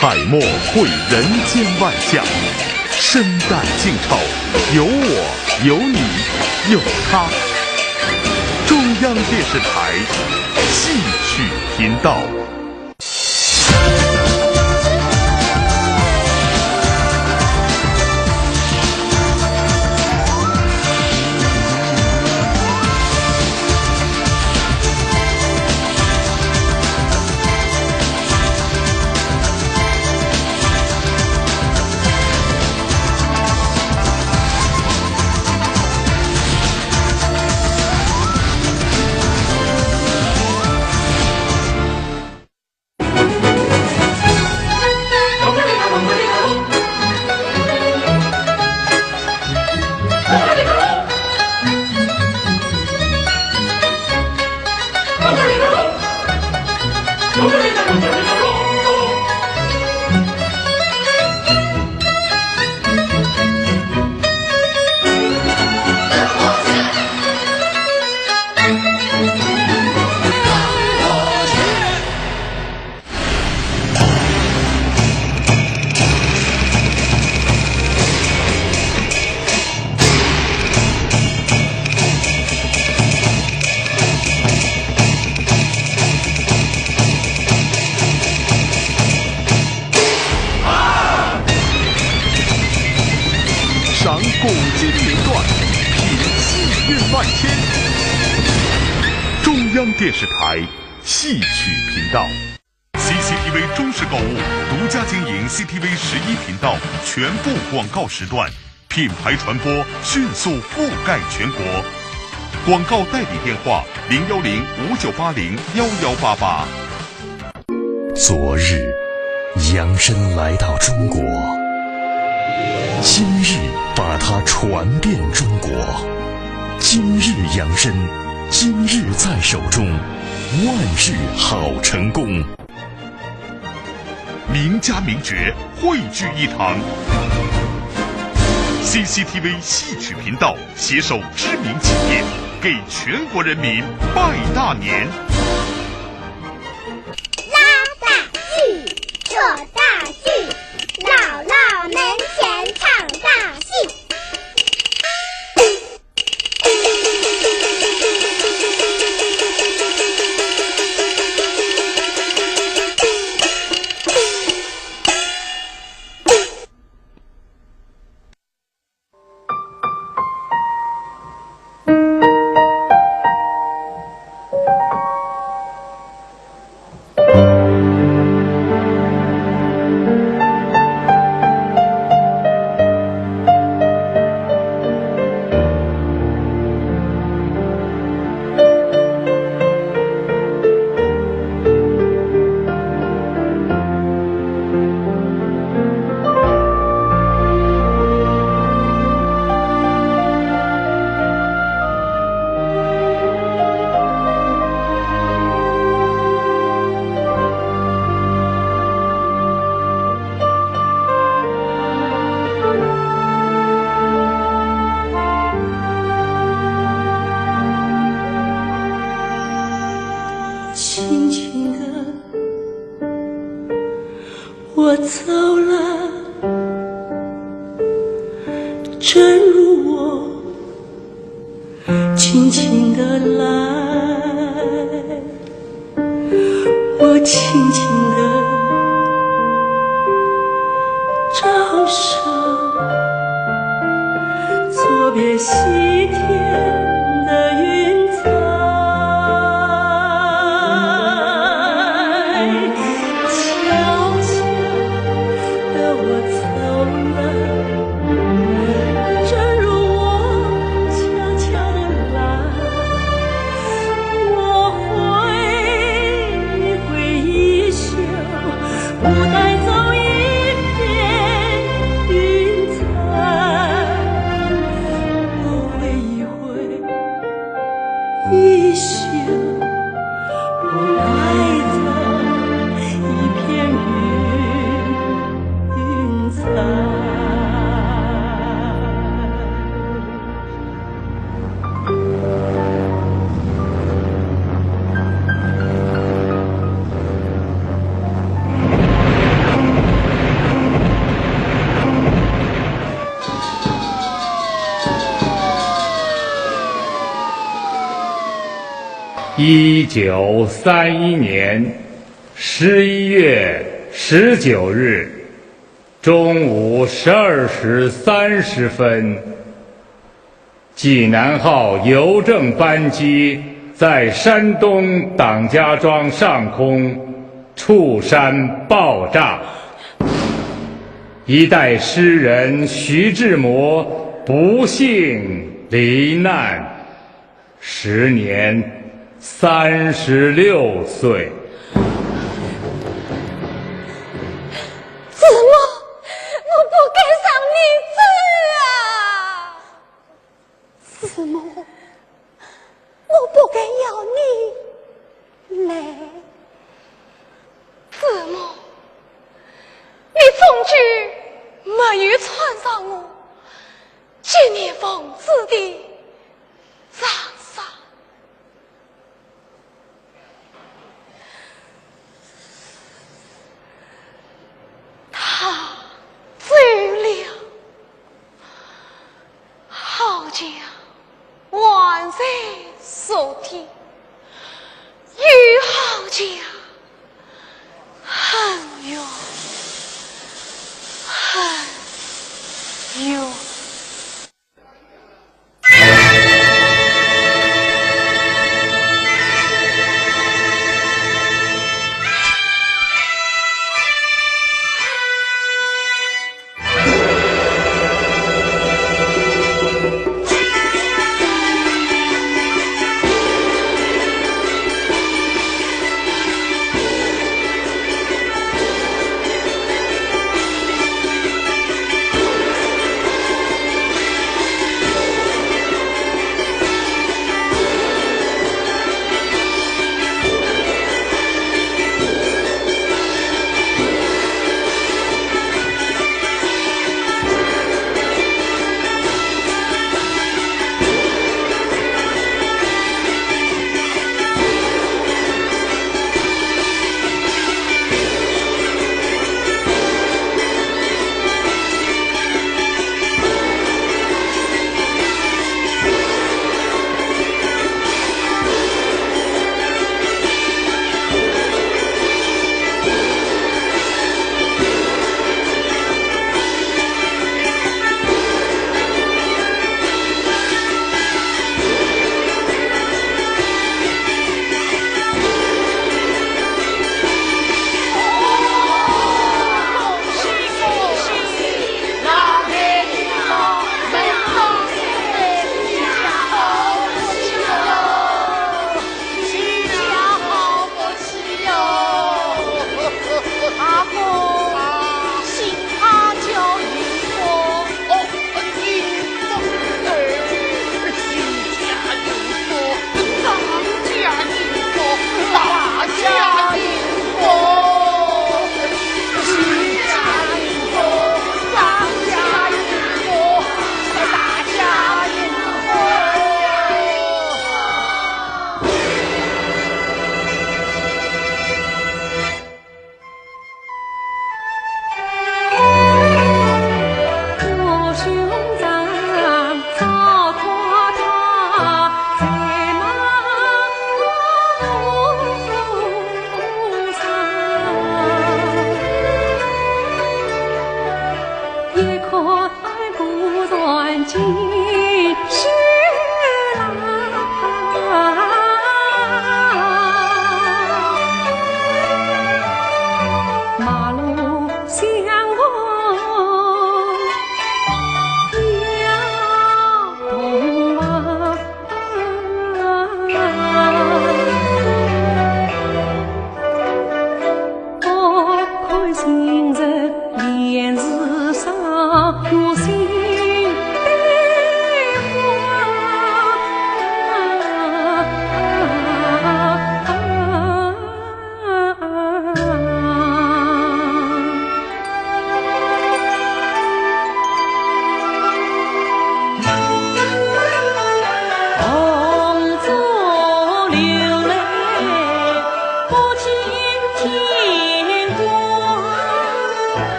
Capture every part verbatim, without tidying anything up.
海默会人间万象，生旦净丑，有我，有你，有他。中央电视台戏曲频道。赏古今名段，品戏韵万千。中央电视台戏曲频道。C C T V 中视购物独家经营C T V十一频道全部广告时段，品牌传播迅速覆盖全国。广告代理电话：零幺零五九八零幺幺八八。 昨日，杨参来到中国，今日把它传遍中国。今日杨参，今日在手中，万事好成功。名家名角汇聚一堂，C C T V 戏曲频道携手知名企业，给全国人民拜大年。 拉大戏，扯大戏，老老门前唱大戏。轻轻地，我走了，正如我轻轻地来。 我轻轻地招手，作别西天的云彩，悄悄地我走了。 正如我悄悄地来，我挥一挥衣袖，一九三一年十一月十九日中午十二时三十分，济南号邮政班机在山东党家庄上空触山爆炸，一代诗人徐志摩不幸罹难。 时年三十六岁。志摩，我不该让你走啊！志摩，我不该要你来。志摩，你终究没有穿上我结孽缘子的 长衫。他走了，好像还在昨天，又好像很远，很远。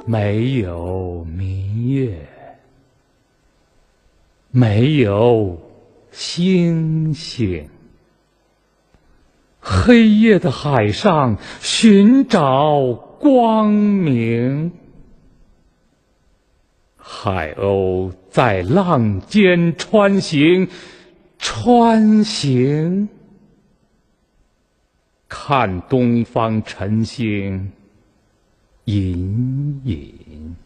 没有明月，没有星星，黑夜的海上寻找光明。海鸥在浪尖穿行，穿行。 看东方晨星隐隐。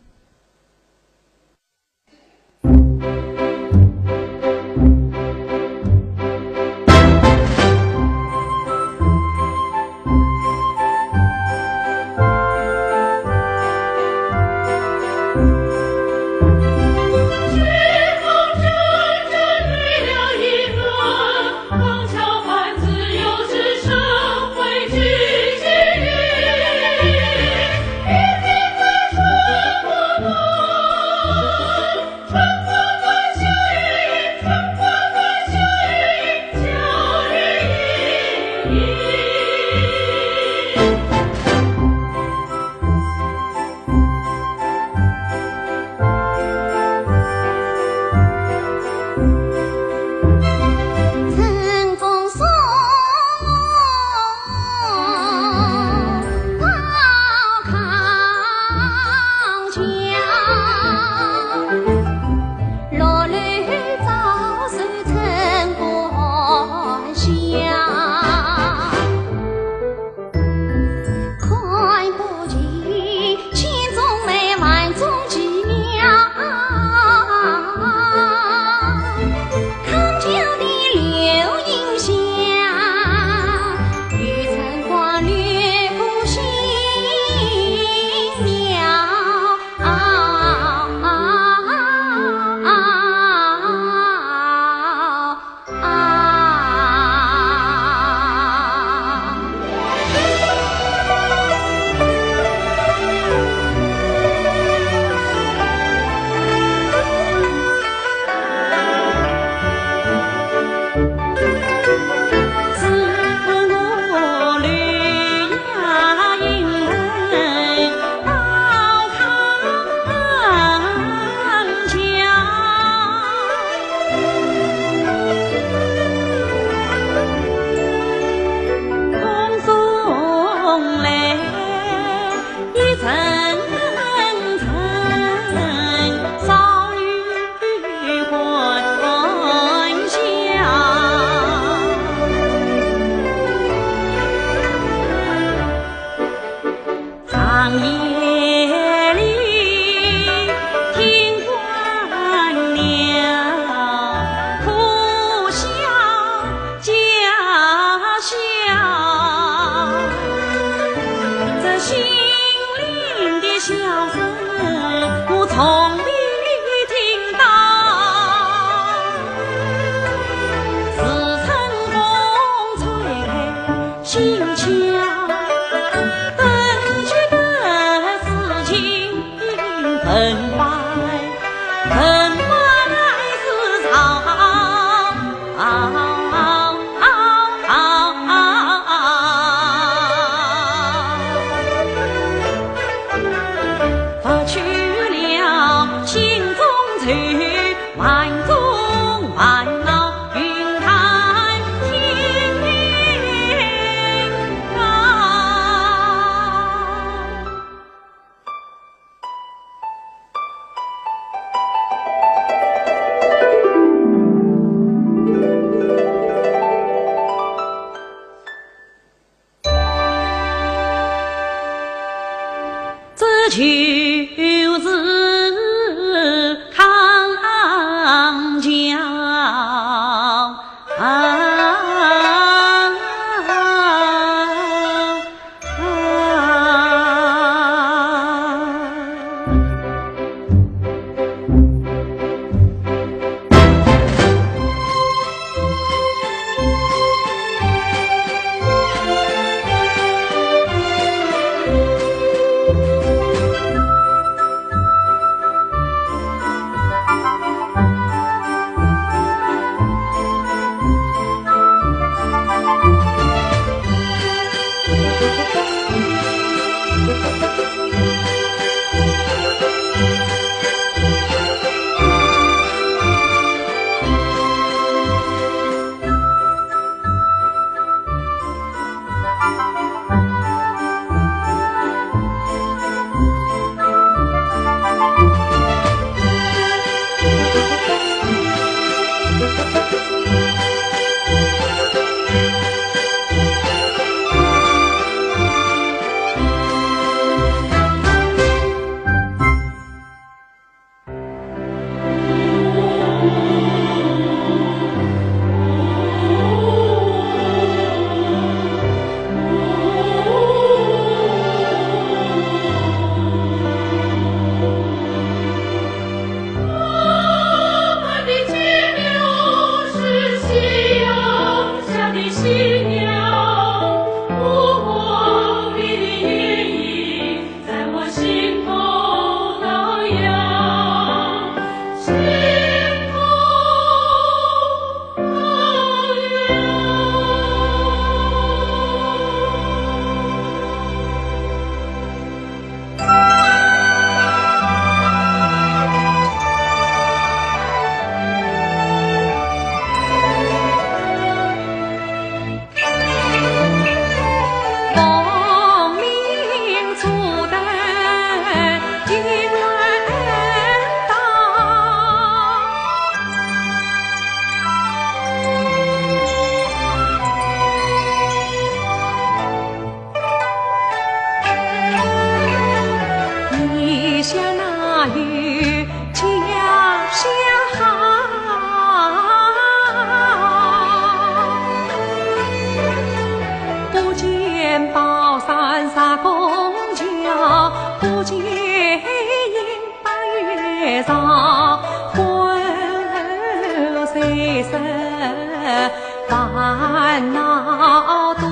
烦恼多，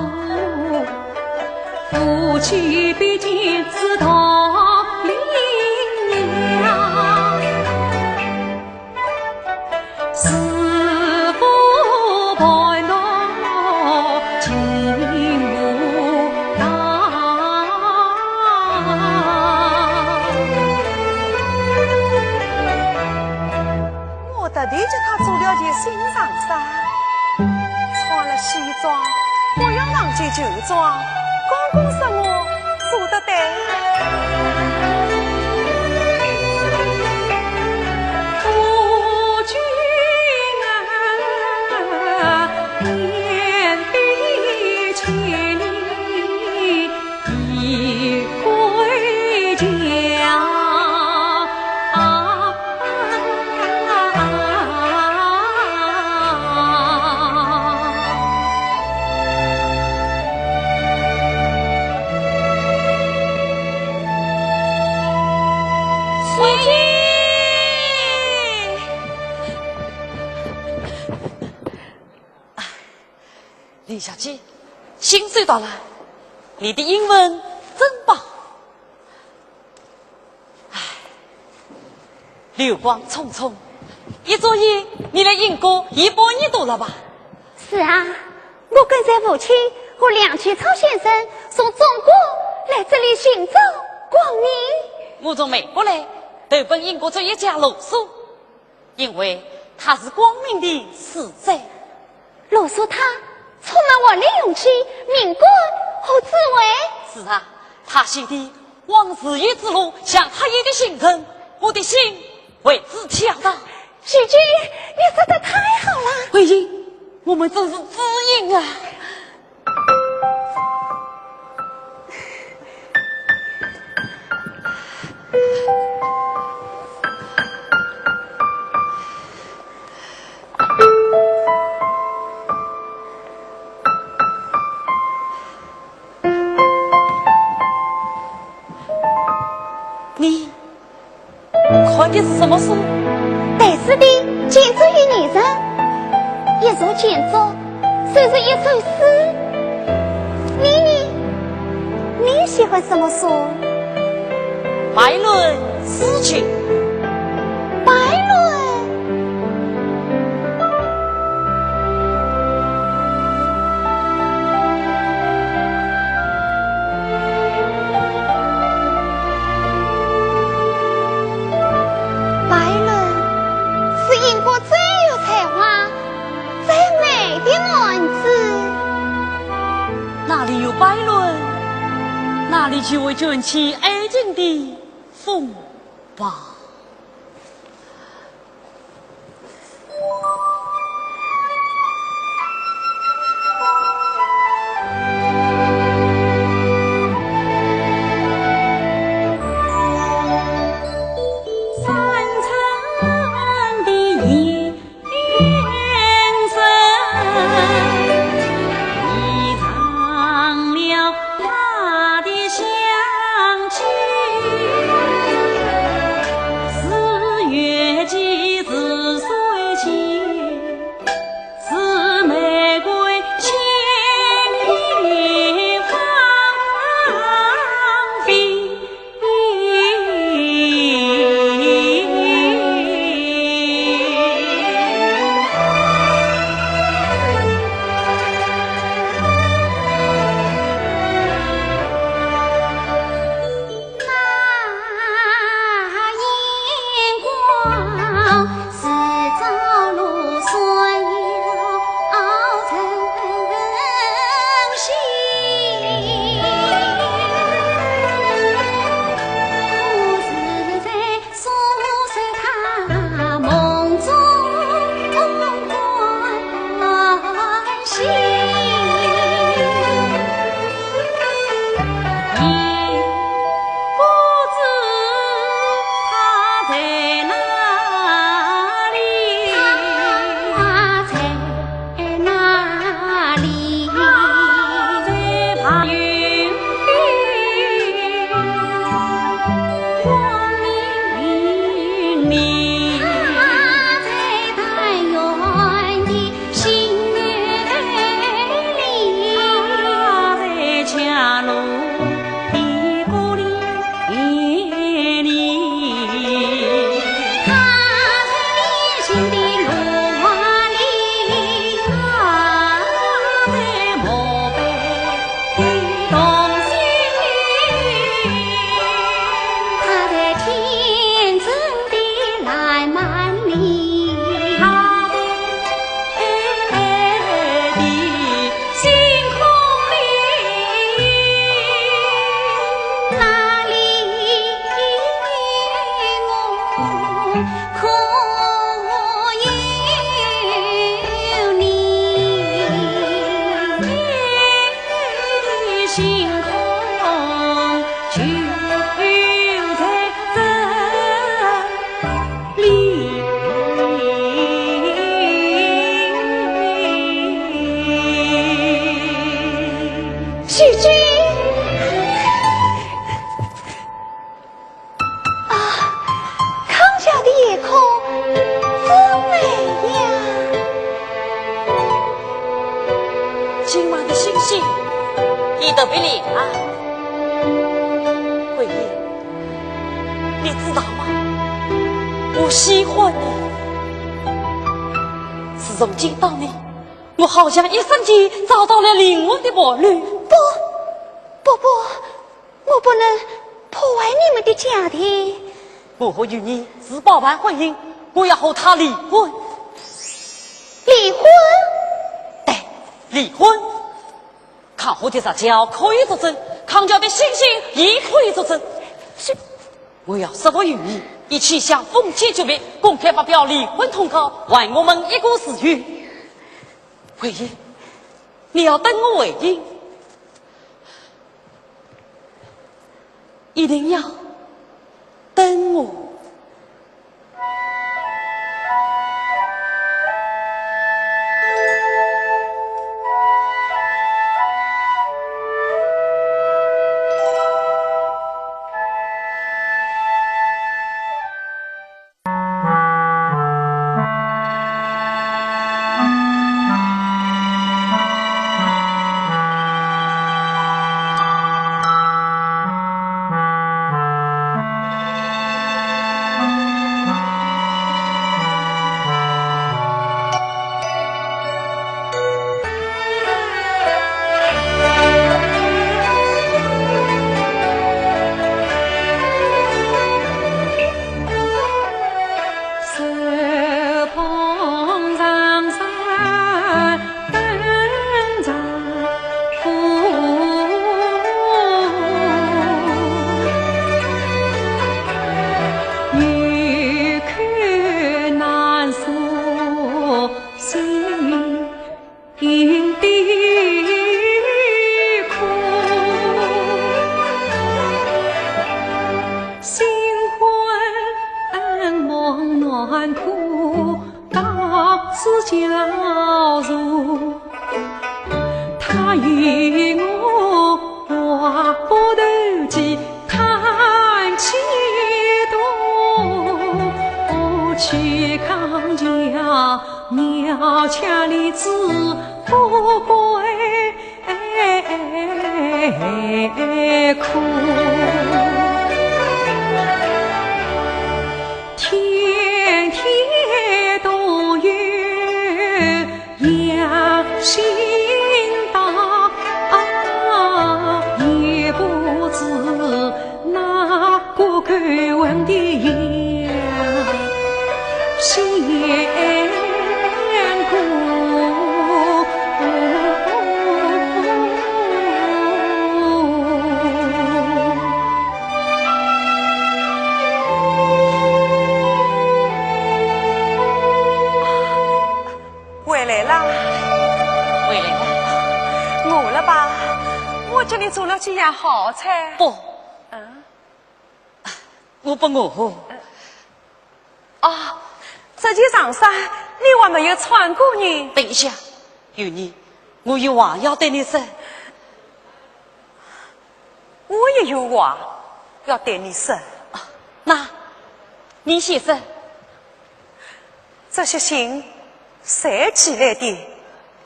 夫妻比肩自同林呀。 我特地给她做了件新长衫，穿了西装，不要忘记旧装。公公说我 说得对。夫君啊，言必千里，一归家。 夫人。啊，林小姐，信收到了，你的英文真棒。唉，流光匆匆，一转眼你来英国一半年多了吧？ 是啊，我跟随父亲和梁启超先生从中国来这里寻找光明。我从美国来，投奔英国哲学家罗素，因为他是光明的使者。罗素他充满活力、勇气、敏感和智慧。是啊，他写的《望自由之路》像黑夜的星辰，我的心为之跳动。 姐姐，你说的太好了。慧英，我们真是知音啊！你 看的是什么书？对子的《建筑与艺术》，一座建筑就是一首诗。你呢？你喜欢什么书？《拜伦诗集》。拜伦？ 拜伦是英国最有才华、最美的男子。哪里有拜伦，哪里就会卷起爱情的风暴。你特别厉害啊。慧英，你知道吗？我喜欢你。自从见到你，我好像一瞬间找到了灵魂的伴侣。不，不，不，我不能破坏你们的家庭。我和玉儿是包办婚姻，我要和他离婚。离婚？对，离婚。 抗火的石桥可以作证，抗桥的星星也可以作证。是，我要说服玉儿，一起向封建绝密，公开发表离婚通告，还我们一个自由。慧英，你要等我回音，一定要等我。回来啦。回来了。饿了吧？我给你做了几样好菜。不，嗯？我不饿。啊，这件长衫你还没有穿过呢。等一下，玉儿，我有话要对你说。我也有话要对你说。啊，那，你先说。 这些信谁寄来的？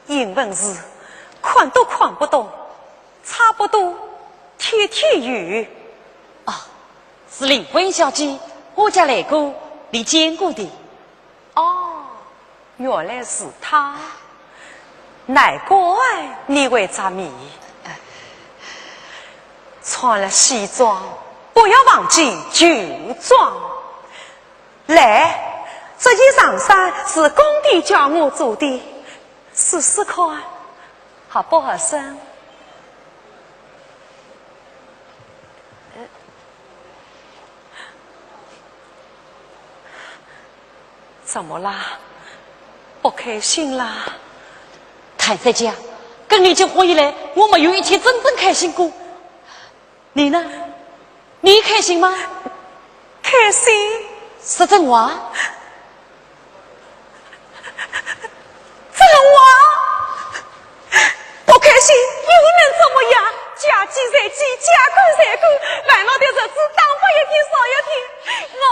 英文字看都看不懂，差不多天天有。啊，是林徽因小姐，我家来过，你见过的。哦，原来是她，难怪你会着迷。穿了西装，不要忘记旧装。 来，这件长衫是工地叫我做的，试试看，合不合身？呃，怎么啦？不开心啦？坦率讲，跟你结婚以来，我没有一天真正开心过。 你呢？你开心吗？开心。说真话。真话。不开心又能怎么样？家既在即，家官在官，烦恼的日子当不一天少一天。我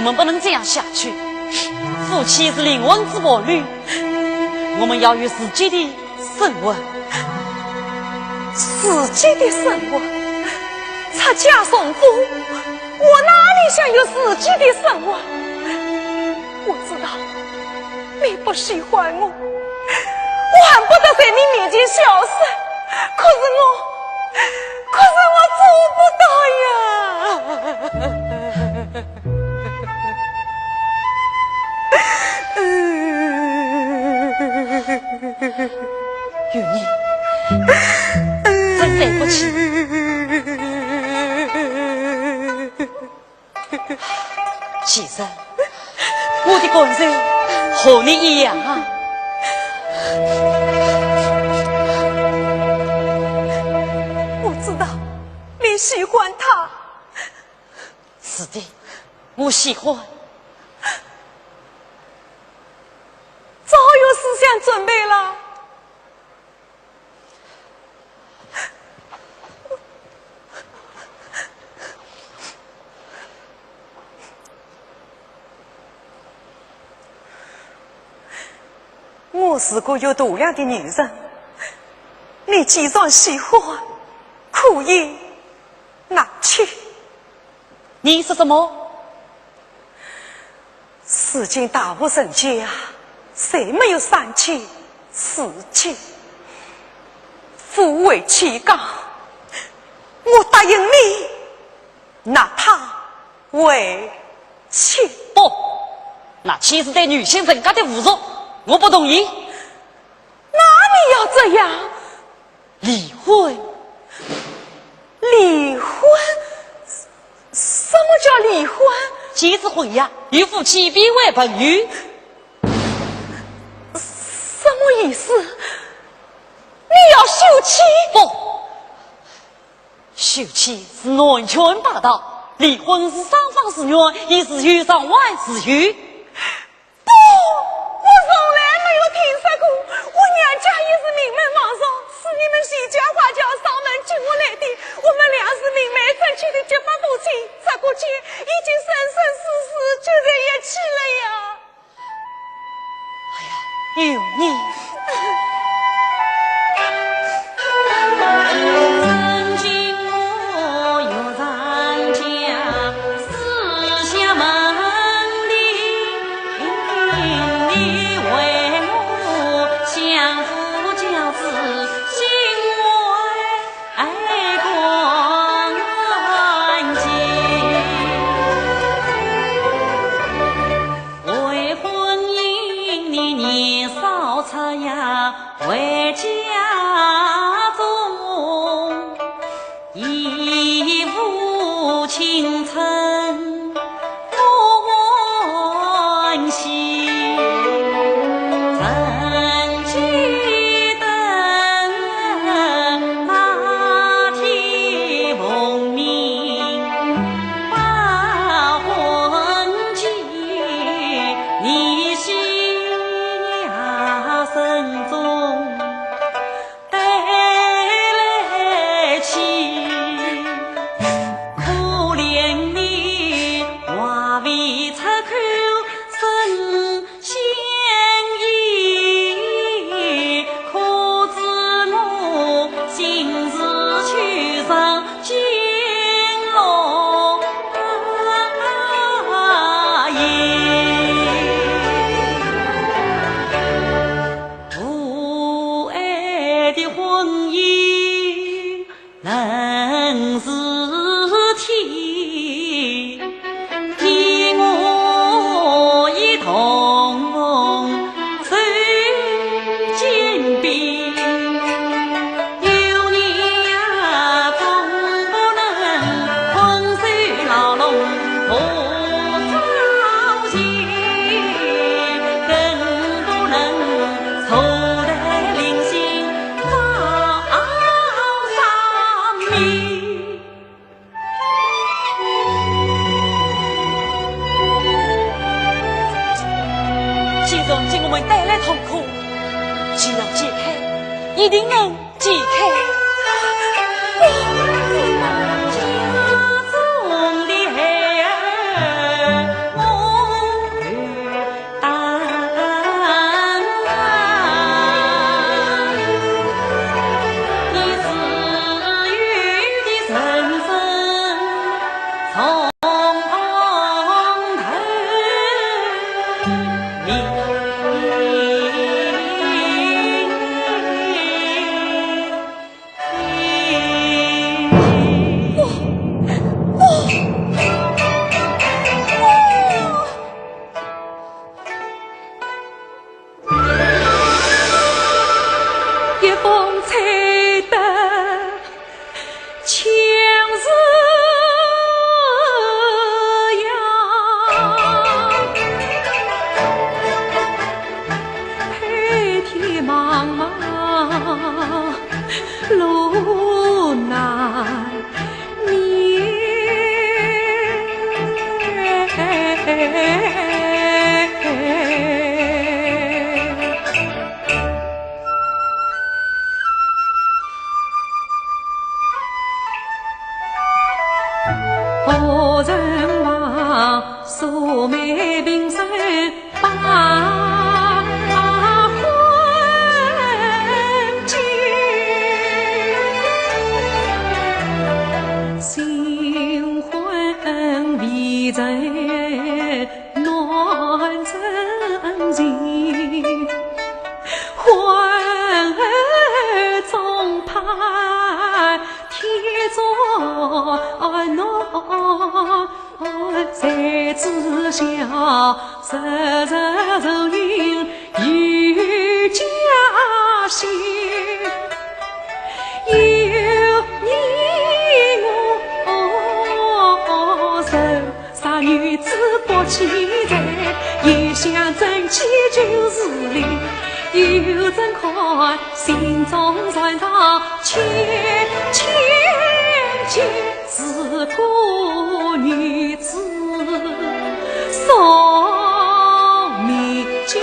我们不能这样下去。夫妻是灵魂之伴侣，我们要有自己的生活。自己的生活？出家从夫，我哪里想有自己的生活？我知道你不喜欢我，我恨不得在你面前消失，可是我，可是我做不到呀。月娘，真对不起。其实，我的感受和你一样啊。我知道你喜欢他。是的，我喜欢。早有思想准备了。 我是个有度量的女人，你既然喜欢，可以拿去。你说什么？ 如今大户人家啊，谁没有三妻四妾？夫为妻讲，我答应你，拿她为妻。不，那岂是对女性人家的侮辱，我不同意。那你要怎样？ 离婚。离婚？什么叫离婚？解除婚约，与夫妻变为朋友。什么意思？你要休妻？不，休妻是男权霸道，离婚是双方自愿，也是有偿还自由。 不，我从来没有听说过。我娘家也是名门望族，是你们徐家花轿上门接我来的。我们两世明媒正娶的结发夫妻，出过家，已经生生世世住在一起了呀。哎呀，有你。既然给我们带来痛苦，既要解开，一定能解开。茫茫路难眠。何人望素昧平生 把欢喜，新婚未曾难成亲，婚后总盼天作暖。 谁知晓，日日愁云又加深。有你我愁，啥女子不起愁？一想真妻就是你，又怎看心中烦躁千千结。 自古女子双面间。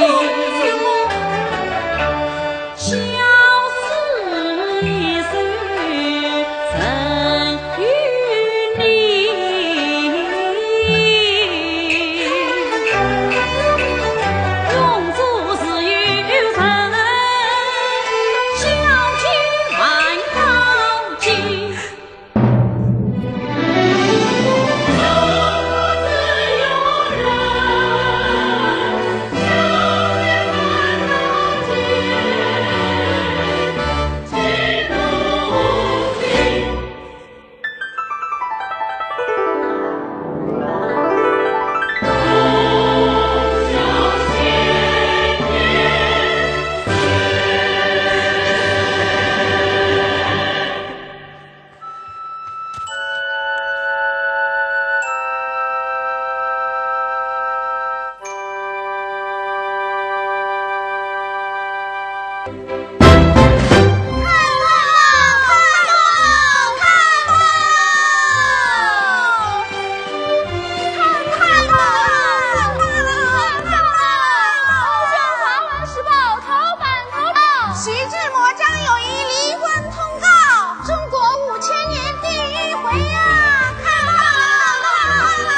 师母，我们还是……喜剧魔张友仪离婚通告。中国五千年第一回呀！看报，看报，看报！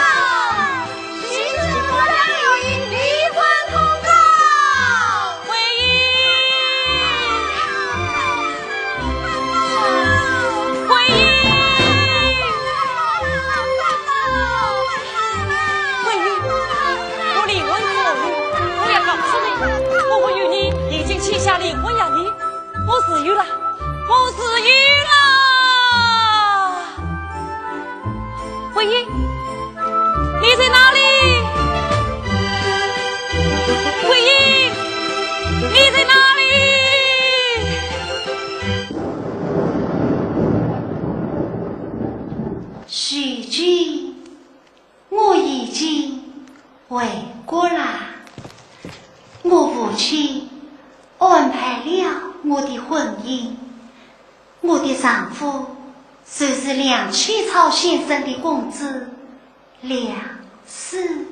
喜剧魔张友仪离婚通告。回音，回音，回音！我离婚可以，我要告诉你，我和玉妮已经签下离婚协议。 我自由了，我自由了！回音，你在哪里？回音，你在哪里？许君， 我已经回国啦。我父亲安排了我的婚姻，我的丈夫就是梁启超先生的公子梁思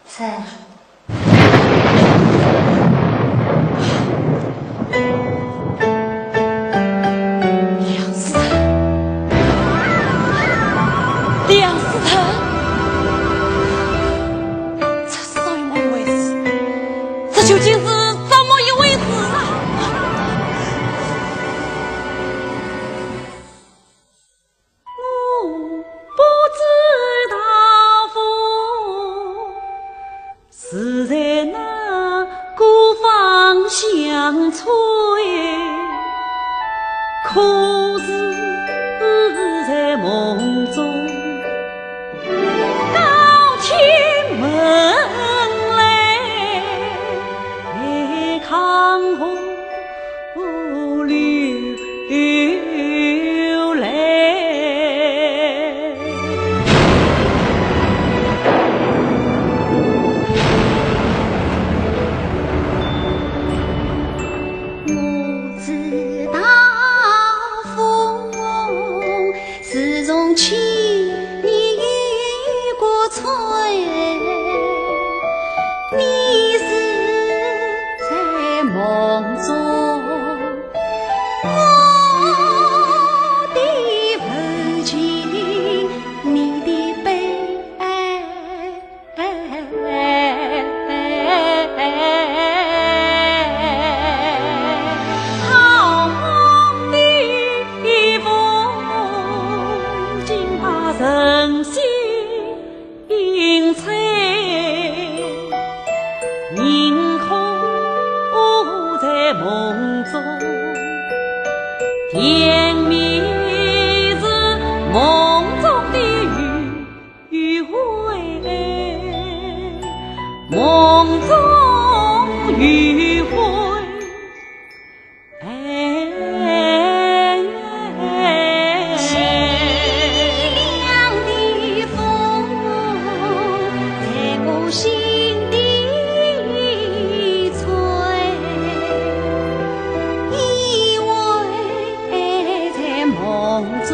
成。 梁思成，梁思成，这是怎么一回事？这究竟是怎么一回事啊？我不知道。从前你有个春，你是在梦中，我的父亲，你的悲哀。 好梦的风景把人心吹，银河在梦中，甜蜜是梦中的雨。 余晖，梦中余晖。哎，凄凉的风在我心底吹，依偎在梦中。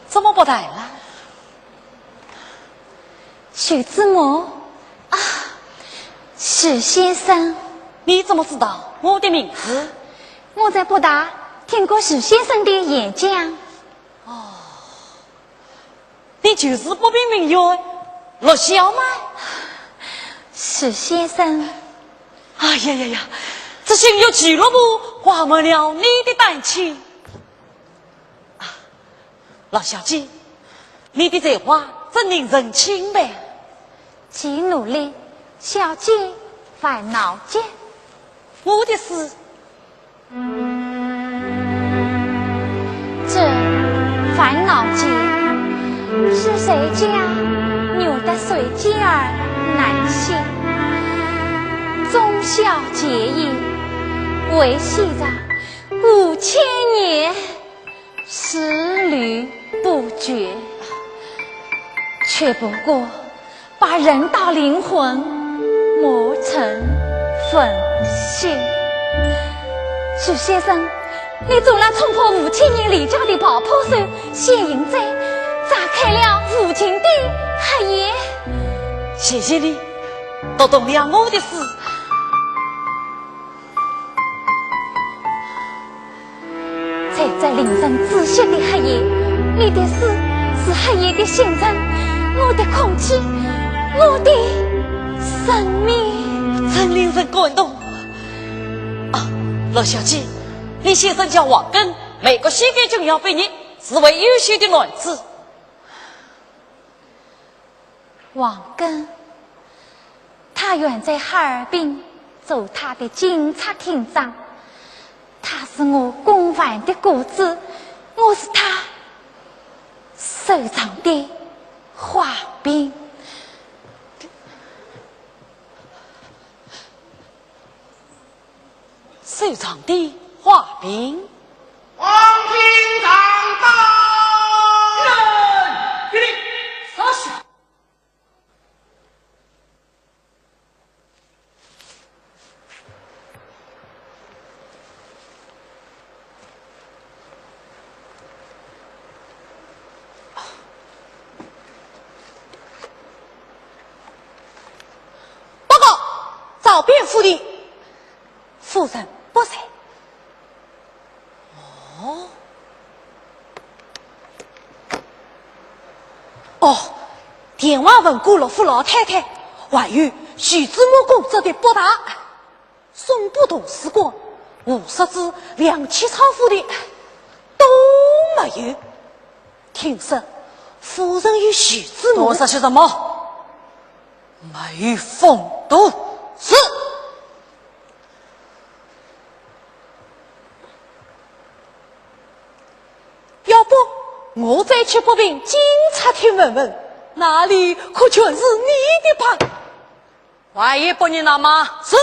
怎么不谈了？许知母，啊，许先生。你怎么知道我的名字？我在北大听过许先生的演讲。哦，你就是北平名媛陆小曼？许先生。哎呀呀呀，这星月俱乐部挂满了你的单亲。 啊，陆小姐，你的才华真令人钦佩。既努力，小姐烦恼极。我的诗，这烦恼极，是谁家扭得谁家儿难信？忠孝节义，维系着五千年。 丝缕不绝，却不过把人道灵魂磨成粉碎。许先生，你总算冲破五千年历久的爆破手，现在再展开了无情的黑夜。谢谢你，读懂了我的诗。 在这令人窒息的黑夜，你的诗是黑夜的星辰，我的空气，我的生命。真令人感动。啊，陆小姐，你先生叫王根，美国西点军校毕业，是位优秀的男子。 王根，他原在哈尔滨做他的警察厅长，他是我公办的顾子，我是他手上的花瓶。 手上的花瓶。王平上当！人！给你！啥事？报告，找遍府里。 夫人不在。哦。哦，电话问过陆府老太太，还有徐知母公子的北大，松浦图书馆、胡适之、梁启超府的都没有。听说夫人与徐知母……都说些什么？没有风度。是。 要不我再去北平警察厅问问，那里可全是你的帮。还有不你那吗？是。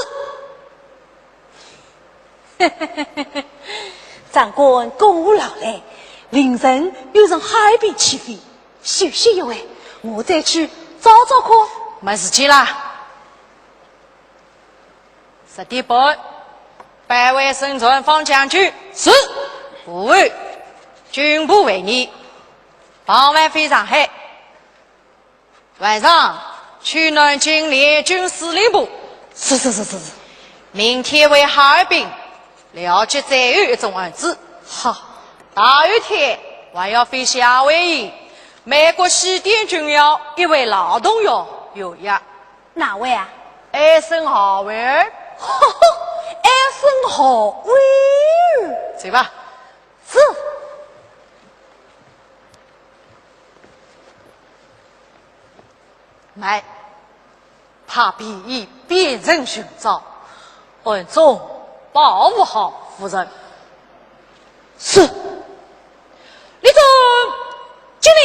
长官公务劳累，凌晨又从哈尔滨起飞，休息一会，我再去找找看。没时间啦。 十点半，保卫省船方将军。是。午后，军部会议，傍晚飞上海。晚上，去南京联军司令部。是，是，是，是，是。明天回哈尔滨，了解最后一种案子。好。还有一天，还要飞夏威夷，美国西点军校一位老同学有约。哪位啊？艾森豪威尔。艾森豪威尔。走吧。是。 慢，怕被伊辨认寻找，暗中保护好夫人。是。立正，敬礼。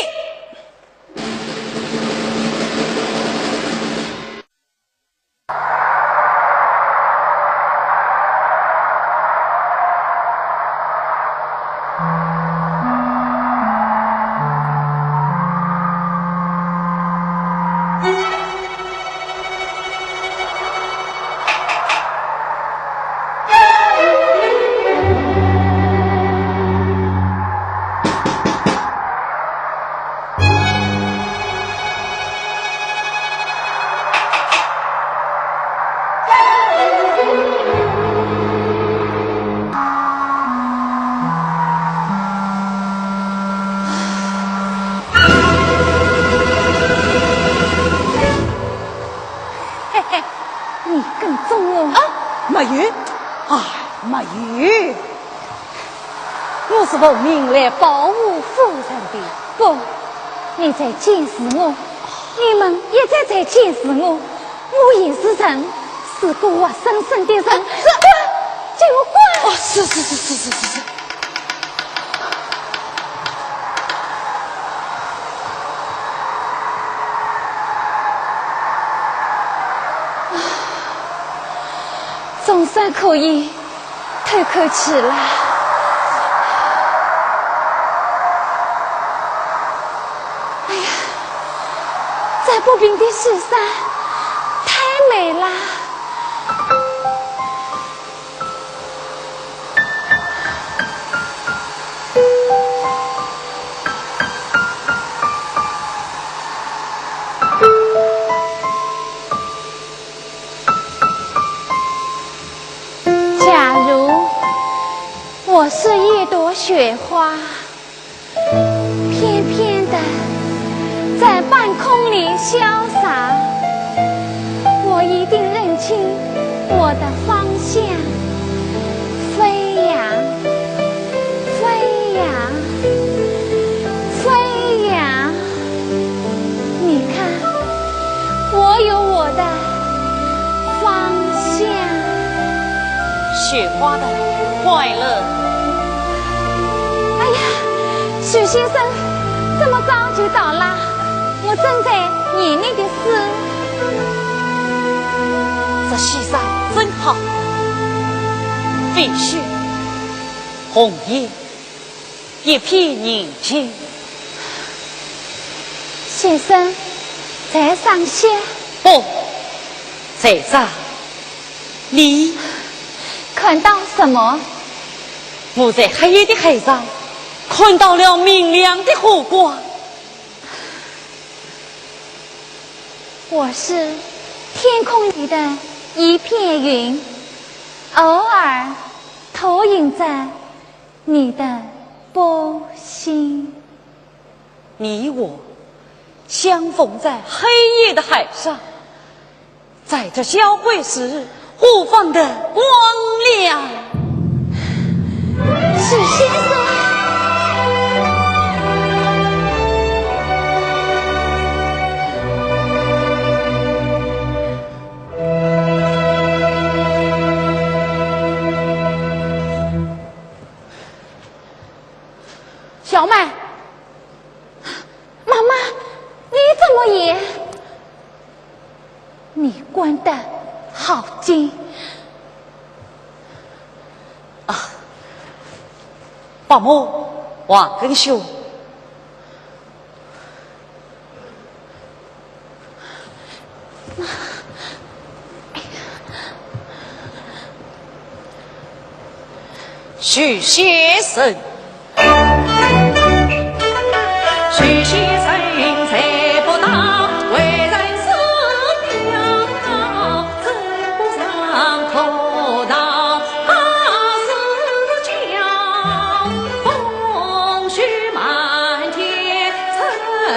嘿嘿，你跟踪我？啊，没有，哎，没有。我是奉命来保护夫人的。不，你在监视我，你们一直在监视我，我也是人，是个活生生的人。啊，是。滚，给我滚！哦，是，是，是。 总算可以透口气了。哎呀，这不平的雪山太美了。 假如我是一朵雪花， 翩翩地在半空里飘洒，我一定认清我的方向。飞呀，飞呀，飞呀！你看，我有我的方向。雪花的快乐。哎呀，许先生，这么早就到啦？我正在念你的诗。这雪山真好，飞雪、红叶，一片宁静。先生在赏雪？不，在这。你看到什么？我在黑夜的海上看到了明亮的火光。我是天空里的一片云，偶尔投影在你的波心。你我相逢在黑夜的海上，在这交汇时释放的光亮。许先生。小妹。 妈妈，你怎么也……你关得好紧。啊，伯母，王根兄。 许先生。许先生才不到，为人师表，称不上可道，他是教不我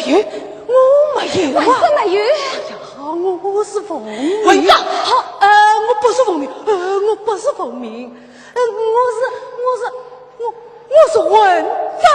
没有，我没有啊！为什么没有？哎呀，我，我是奉命。哎呀，好，呃，我不是奉命，呃，我不是奉命，呃，我是，我是，我，我是混账。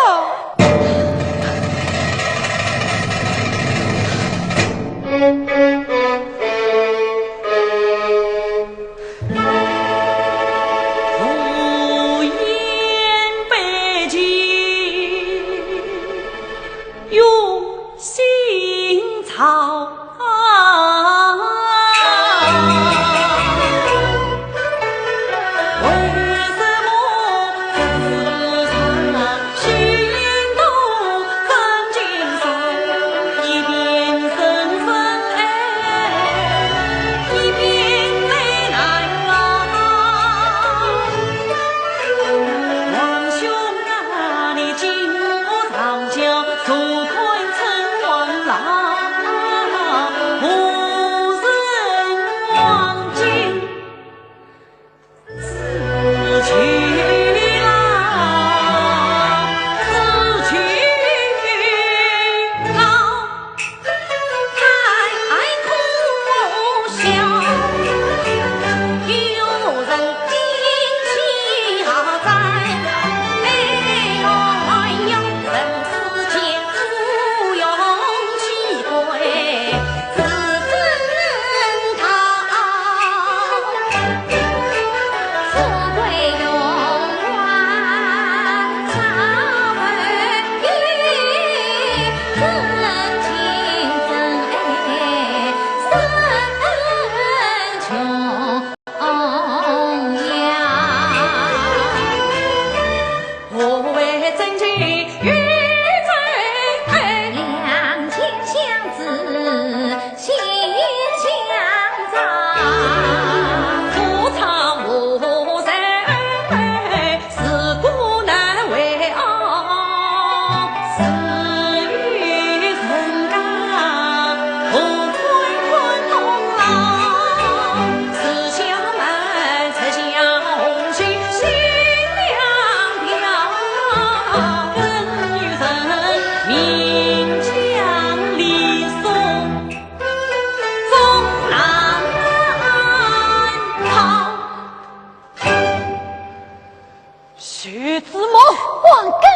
徐子墨，王根！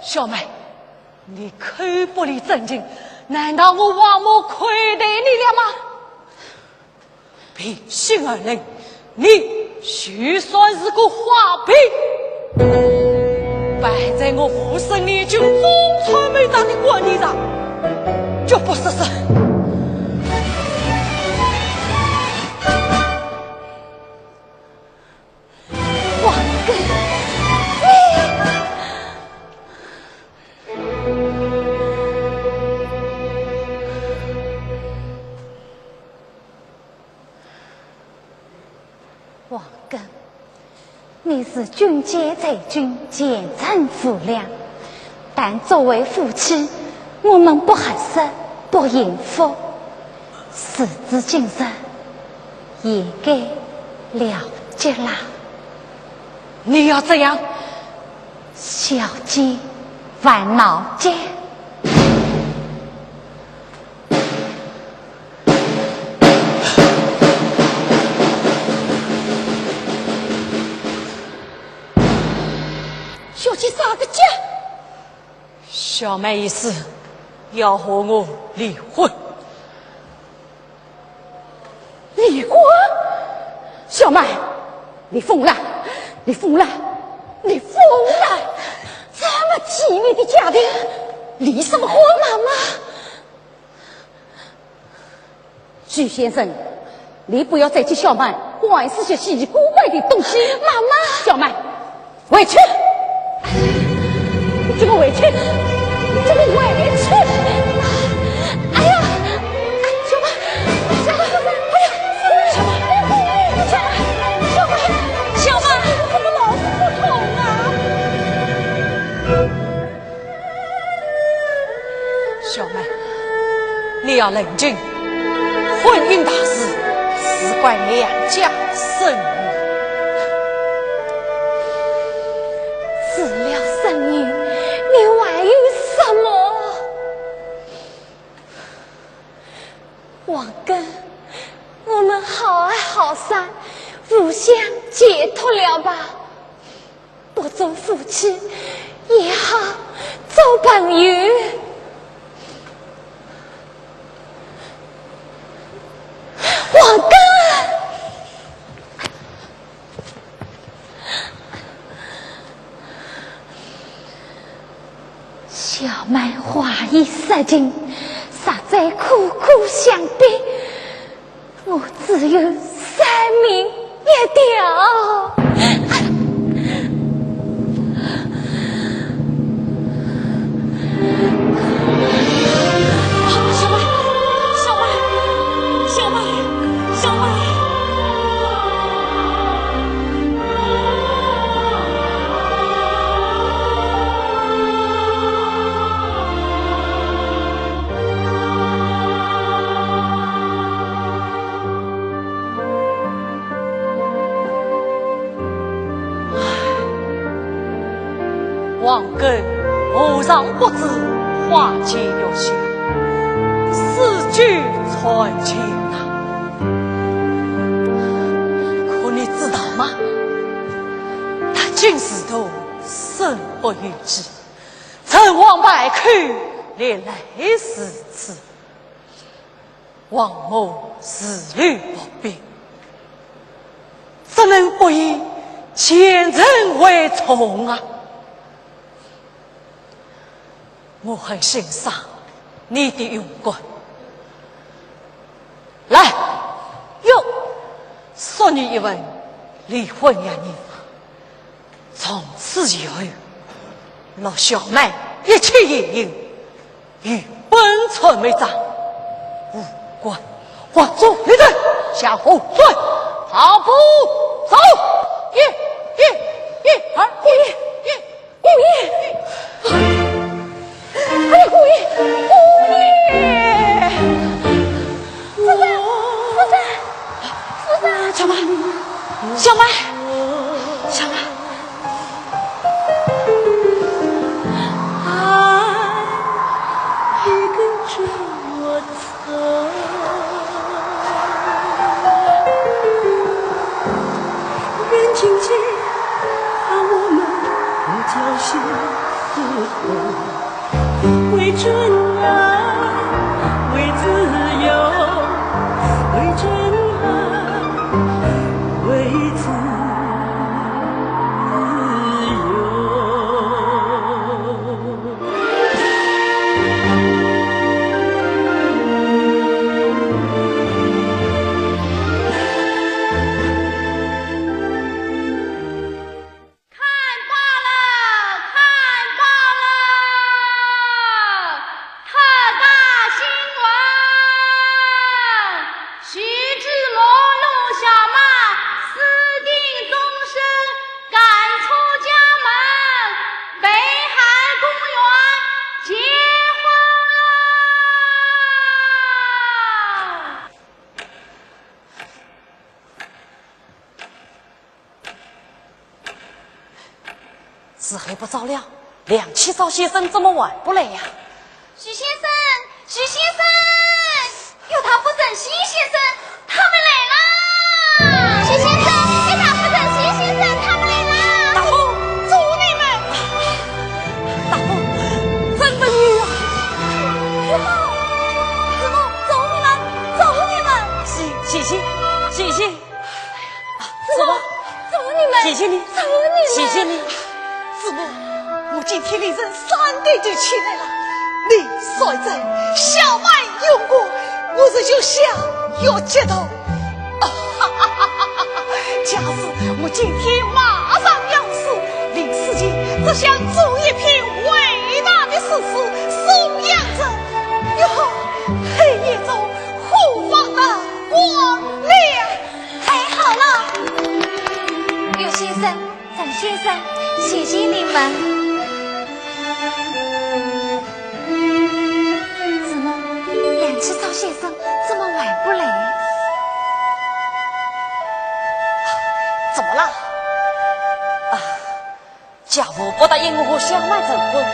小妹，你口不离正经，难道我王母亏待你了吗？平心而论，你就算是个花瓶，摆在我武生联军总参谋长的馆里上，就不失色。 王根，你……王根，你是军阶在军，前程无量，但作为夫妻，我们不合适，不幸福。时至今日， 应该了结啦。你要这样？小奸犯老奸。小姐啥个奸？小妹意思要和我离婚。 离婚？小妹，你疯了，你疯了，你疯了！这么体面的家庭，离什么婚？妈妈。徐先生，你不要再替小妹管这些稀奇古怪的东西。妈妈。小妹， 回去！你这个回去！你这个回去！哎呀！小妹，小妹，哎呀！小妹，小妹，小妹，小妹，怎么老是不痛啊？小妹，你要冷静。 婚姻大事，事关两家生命。除了生命，你还有什么？王根，我们好爱好散，互相解脱了吧。 不做夫妻也好，做朋友。王根！小妹话已说尽，实在苦苦相逼。 我只有三命一条。小妹，小妹，小妹，小妹。 王根何尝不知花前月下，诗酒传情啊。可你知道吗？他今是徒生不如己，成王败寇，历来如此。枉我自律薄冰，怎能不以前程为重啊？我很欣赏你的勇敢。来，哟，送你一份离婚协议书。 从此以后，与小妹一起行刑，与本村为证，无官。王忠，你等向后退，踏步走，一，一，一，二，一，一，一。姑爷，哎，姑爷，姑爷，夫人，夫人。 夫人。小妹，小妹，小妹。看罢了，看罢了，特大新闻！徐志摩弄小妈，私定终身，赶出家门，北海公园结婚了。 时候不早了，梁启超先生怎么还不来呀？徐先生，徐先生，有他夫人、徐先生他们来了。徐先生，有他夫人、徐先生他们来了。大夫，走你们！大夫，真不有啊！子木，子木，走你们，走你们！谢，谢谢，谢谢。 啊，子木，子木，你们，谢谢你，子木，你们，谢谢你。子木，我今天凌晨三点就起来了。你率真，小妹用功，我这就想要接到。啊，假使我今天马上要死，临死前只想做一篇伟大的诗词颂扬这，哟，黑夜中何方的光亮。 太好了！刘先生、张先生，谢谢你们。子木，梁启超先生怎么还不来？怎么了？啊，家父不答应我和小妹成婚，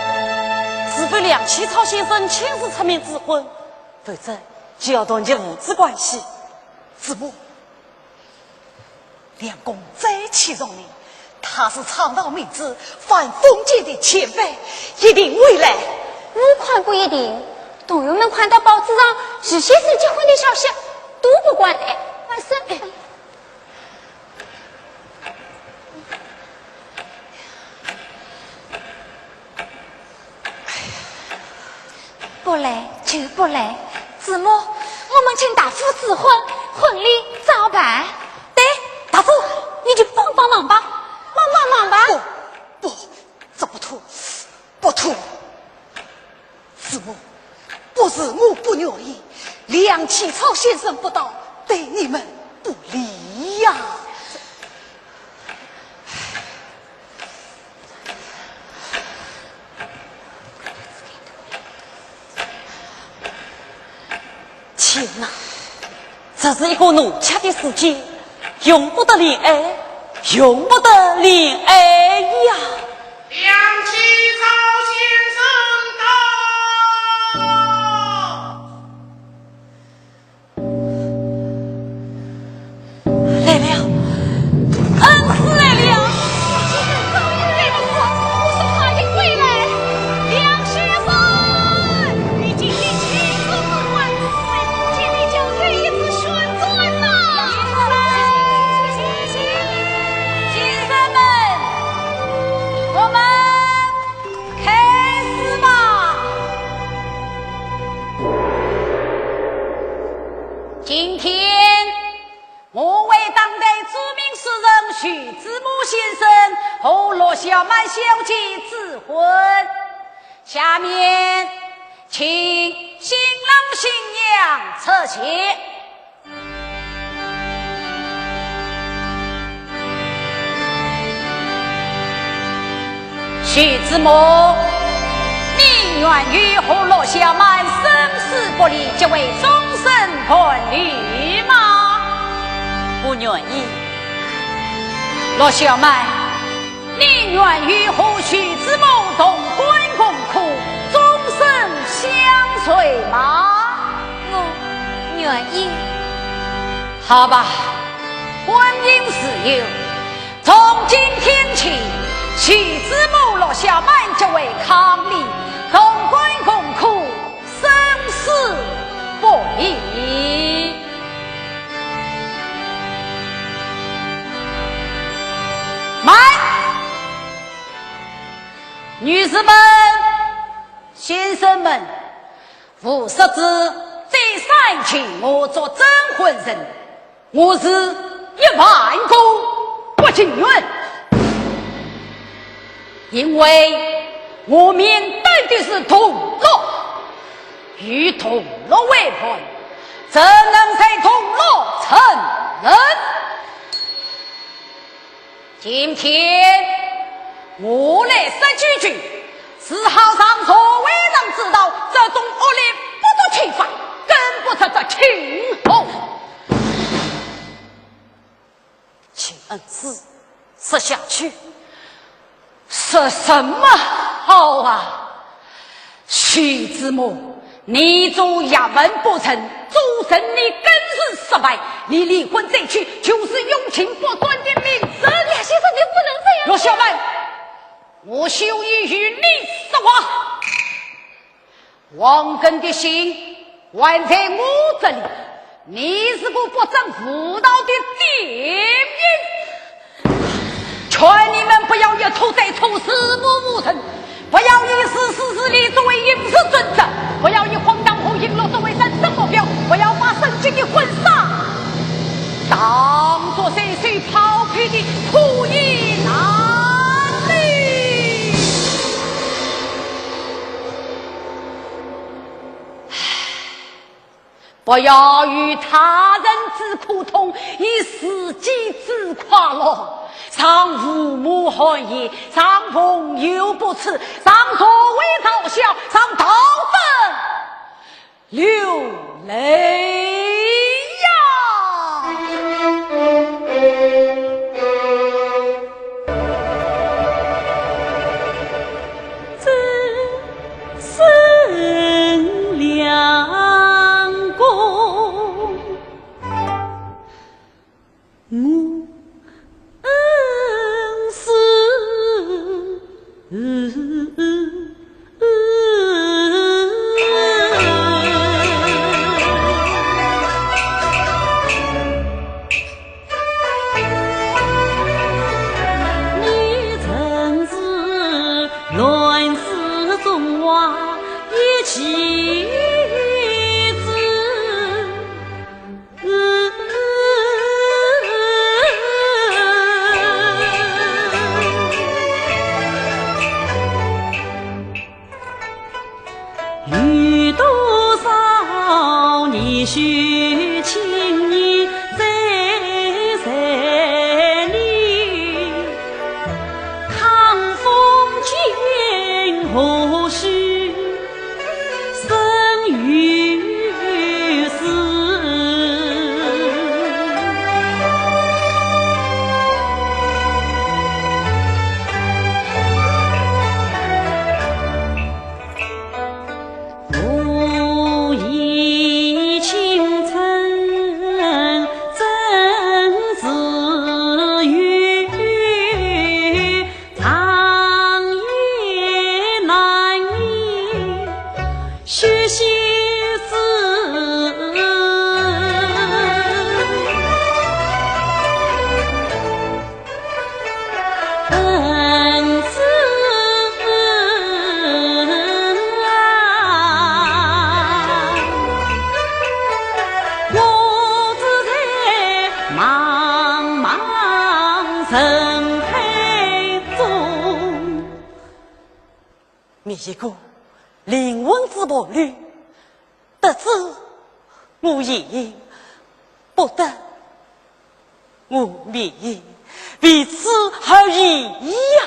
除非梁启超先生亲自出面指婚，否则就要断绝父子关系。子木， 梁公再器重你，他是倡导民主、反封建的前辈，一定会来。我看不一定，同学们看到报纸上徐先生结婚的消息，都不敢来。万岁！不来就不来。子木，我们请大夫指婚，婚礼照办。对，大夫，你就帮帮忙吧，帮帮忙吧。不，不，这不妥，不妥。子木，不是我不愿意，梁启超先生不到，对你们不利呀。 天哪，这是一个弄巧的世界，容不得恋爱，容不得恋爱呀！梁启超先生到！ 来了，恩师来了。先生，终于来了，我说他一定会来。梁先生，你今天亲自指婚，在封建迷信今天，我为当代著名诗人徐志摩先生和陆小曼小姐指婚。下面，请新郎新娘出席。 徐志摩，你愿意和陆小曼生死不离，结为终身伴侣吗？不愿意。陆小曼，你愿意和徐志摩同甘共苦，终身相随吗？我愿意。好吧，婚姻自由， 从今天起，徐志摩、陆小曼结为伉俪，同甘共苦，生死不离。慢！女士们、先生们，无锡子再三请我做证婚人， 我是一万个不情愿，因为我面对的是同乐，与同乐为伴，怎能在同乐沉沦？今天我来说几句，只好让社会上知道这种恶劣不作体罚，跟不出这情红。 请恩师，说下去。说什么好啊？徐志摩，你做学问不成，做人你更是失败。你离婚再娶，就是永情不断的名字。叶先生，你不能这样。陆小曼，我休意与你说话。 王根的信还在我这里，你是个不争无道的典型。劝你们不要一错再错，死无葬身，不要以诗词势利作为行事准则，不要以荒唐和淫乐作为人生目标，不要把圣经的婚纱当作随手抛弃的枯衣烂履。 不要以他人之苦痛，以自己之快乐，让父母寒心，让朋友不齿，让社会嘲笑，让道德流泪呀！一个灵魂之伴侣，得之我幸，不得我命，为此而已呀。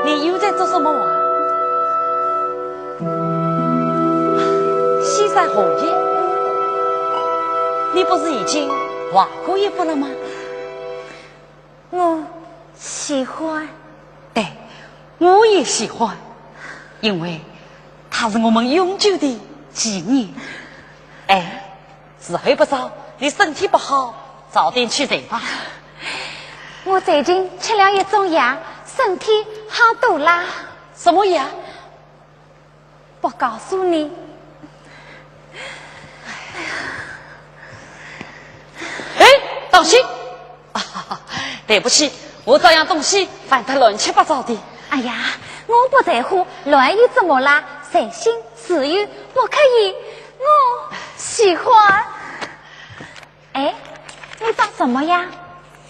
你又在做什么啊？西山红叶，你不是已经画过一幅了吗？我喜欢。对，我也喜欢，因为它是我们永久的纪念。哎，时候不早，你身体不好，早点去睡吧。我最近吃了一种药，身体好多啦。什么药？不告诉你。哎，当心！啊，对不起，我这样东西翻得乱七八糟的。哎呀，我不在乎，乱又怎么啦？随心自由，不可以。我喜欢。哎，你找什么呀？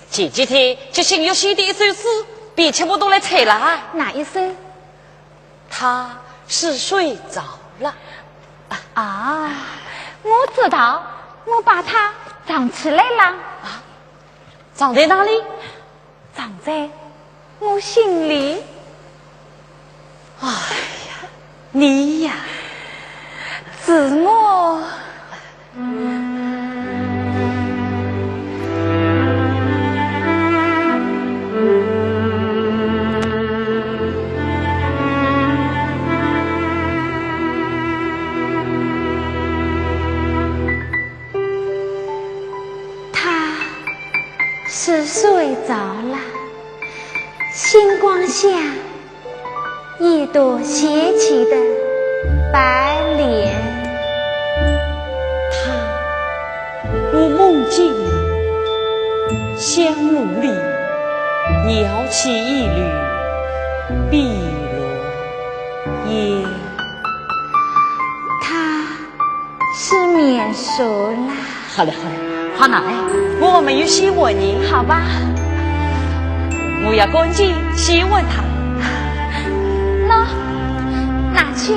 前几天吉星月星的一首诗，别人全部都来猜了。哪一首？他是睡着了。啊，我知道，我把它藏起来了。啊，藏在哪里？藏在我心里。哎呀，你呀，是我。他是睡着了，星光下一朵斜起的白莲。他，我梦见你，香炉里摇起一缕碧螺烟。他 是眠熟啦。好了好了，快拿来，我还没有洗碗呢。好吧。我要赶紧洗碗它。喏，拿去。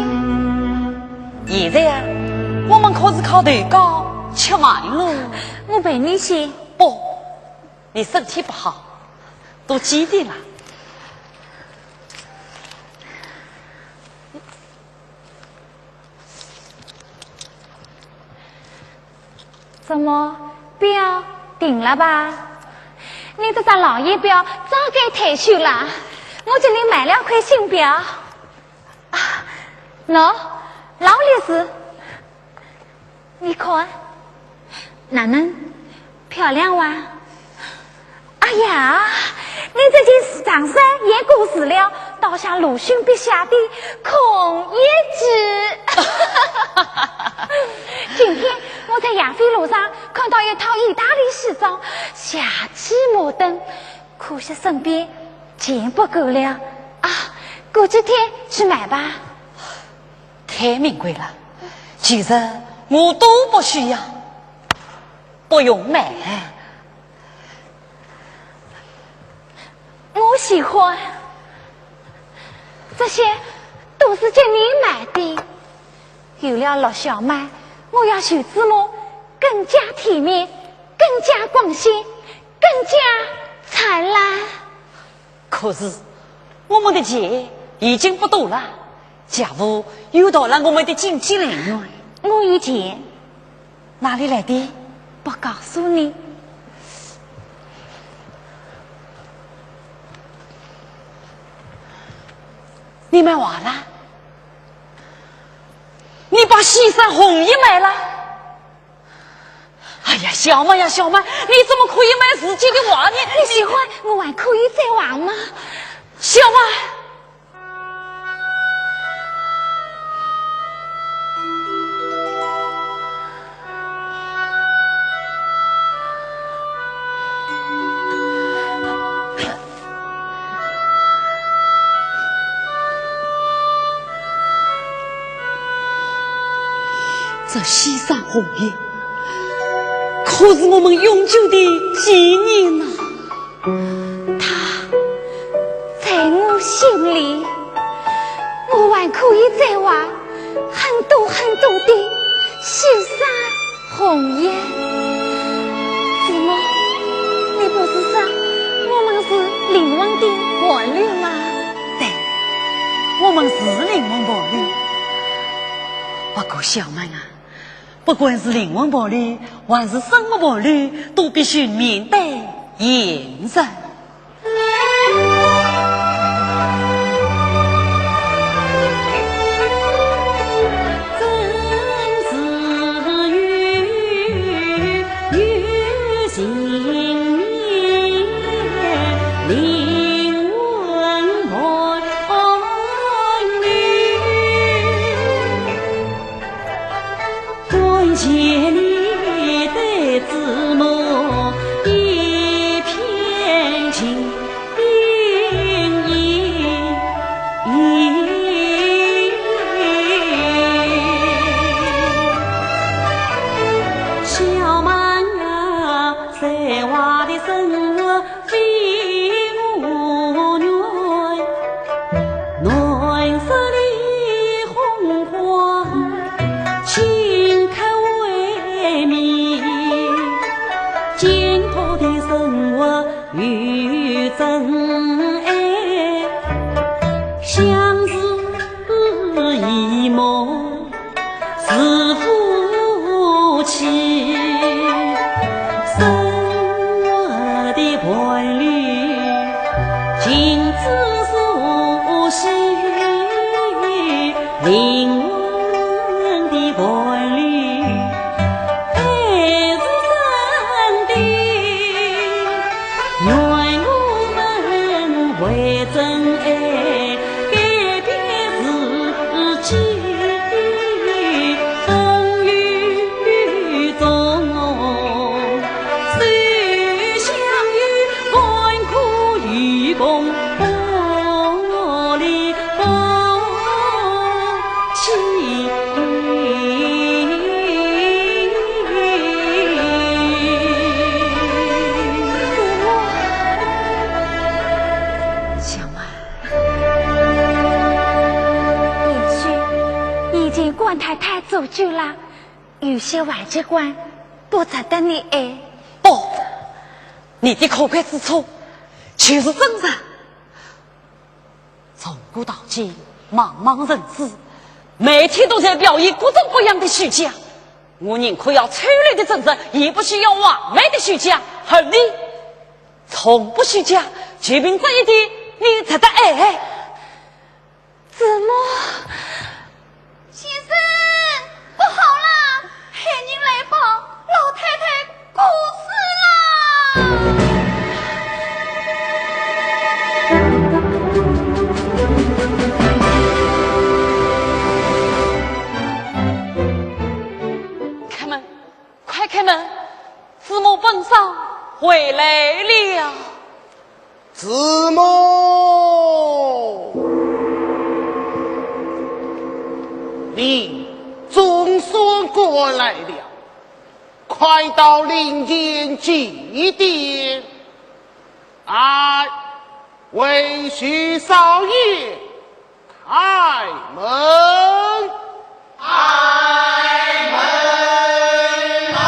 现在啊，我们可是靠头高吃饭喽。我陪你去。不，你身体不好，多吃点啦。 怎么，表定了吧？你这张老爷表早该退休了，我给你买了块新表。啊，喏，劳力士。 你看，哪能，漂亮哇？哎呀，你这件长衫也过时了，倒像鲁迅笔下的孔乙己。今天我在亚非路上看到一套意大利西装，夏季摩登， 可惜身边钱不够了啊，过几天去买吧。太名贵了，其实我都不需要，不用买。我喜欢，这些都是给你买的。有了陆小曼，我要徐志摩更加体面，更加光鲜， 更加灿烂。可是，我们的钱已经不多了，家父又断了我们的经济来源。我有钱。哪里来的？不告诉你。你卖画了？你把西山红叶卖了？ 哎呀，小曼呀，小曼，你怎么可以卖自己的画呢？你喜欢，我还可以再画吗？小曼！ 这西山红叶，可是我们永久的纪念呐。它在我心里，我还可以再画很多很多的西山 红叶。怎么，你不是说我们是灵魂的伴侣吗？对，我们是灵魂伴侣。不过小曼啊，不管是灵魂伴侣，还是生活伴侣，都必须面对现实。相思一梦是夫妻，生活的伴侣，情之所系，灵魂的伴侣，爱是真的。 愿我们为真爱改变自己，风雨中手相依，甘苦与共，不离不弃。 小曼，贤婿，你已经管太太做主了，有些坏习惯不值得你爱。不，你的可贵之处就是真诚。从古到今，茫茫人世，每天都在表演各种各样的虚假。 我宁可要丑陋的真诚，也不需要完美的虚假。而你，从不虚假，就凭这一点，你值得爱。子墨，先生，不好啦，害人来报，老太太过世啦！ 开门，快开门！子墨本少回来了。子墨，你总算过来了，快到灵间祭奠。哎，为徐少爷 开门！开门啊！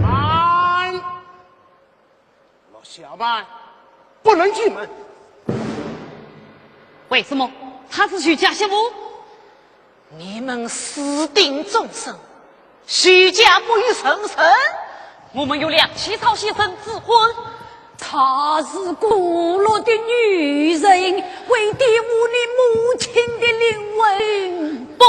慢！陆小曼，不能进门。为什么？她是徐家媳妇。 你们私定终身，徐家不与人争。我们有梁启超先生之婚。她是骨肉的女人，会玷污你母亲的灵魂。不，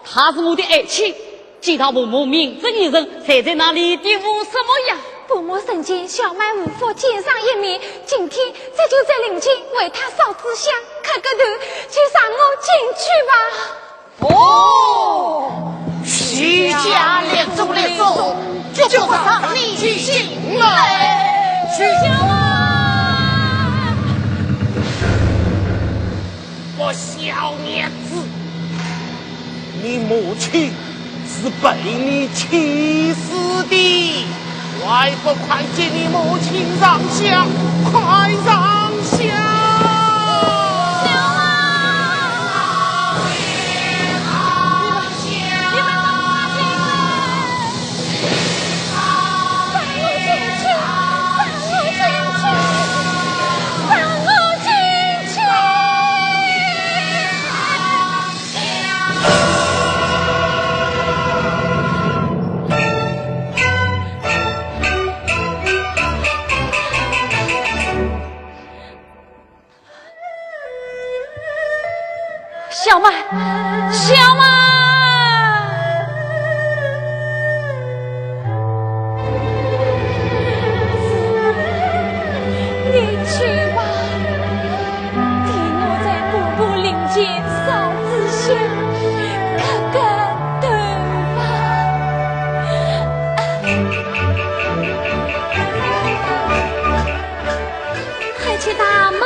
她是我的爱妻，既然父母明哲严人，谁在那里玷污什么呀？父母成亲，小曼无福见上一面，今天这就在灵间为她烧支香，磕个头，就让我进去吧。 哦，徐家列祖列宗，就不让你进来。徐家啊！不孝孽子，你母亲是被你气死的。 还不快给你母亲上香，快上香！小曼，小曼！你去吧。 替我在婆婆灵间烧支香，磕个头吧。快去大门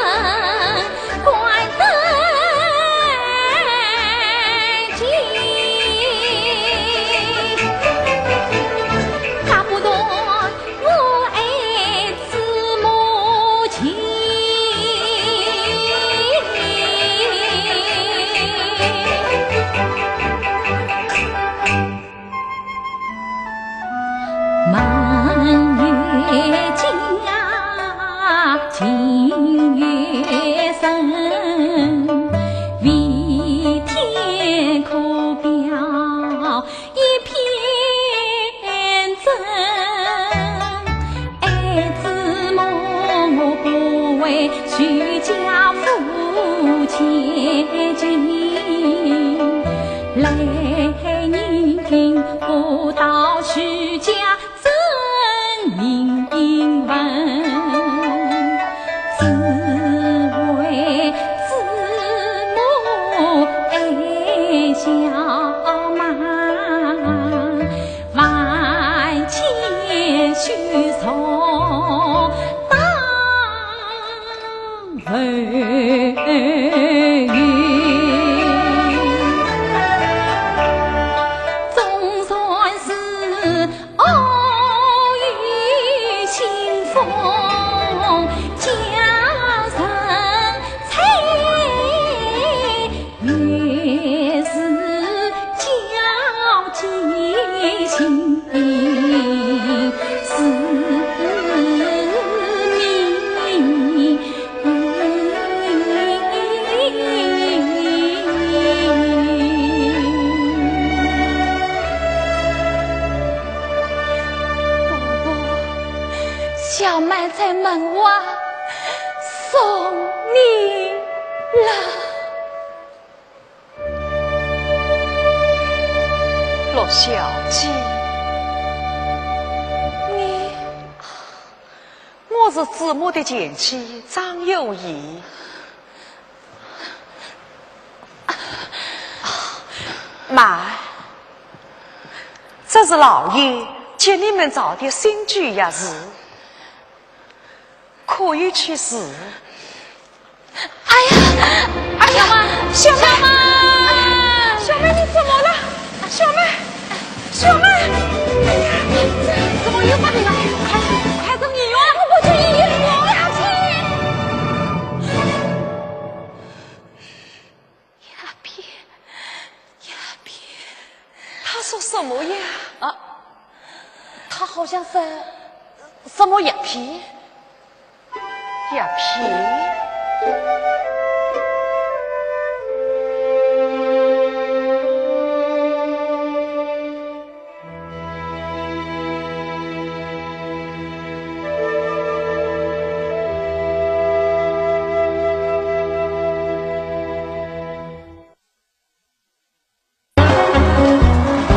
关得紧。徐家府千金，来人听我道徐家真名文。只为子母爱小妈，万千须从当 为友，总算是爱与清风，佳人在，也是交际心思明。 伯伯，小妹在门外送你了。陆小姐，你……我是子母的前妻张幼仪。慢，这是老爷给你们找的新居钥匙，可以去住。哎呀，哎呀，小妹，小妹，小妹，你怎么了？小妹，小妹，哎呀，怎么又发病了？快，快送医院！我不去医院，我要去。 鸦片，鸦片。他说什么呀？啊，他好像是什么鸦片？鸦片？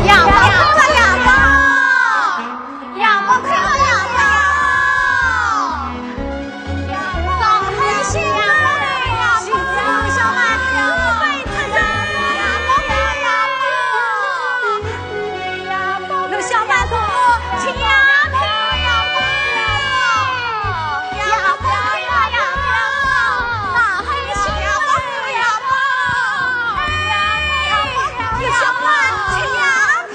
阳光出来，阳光！阳光出来，阳光！阳光出来，阳光！阳光出来，阳光！阳光！ 陆小曼同我吃鸦片。陆小曼吃鸦片。陆小曼吃鸦片。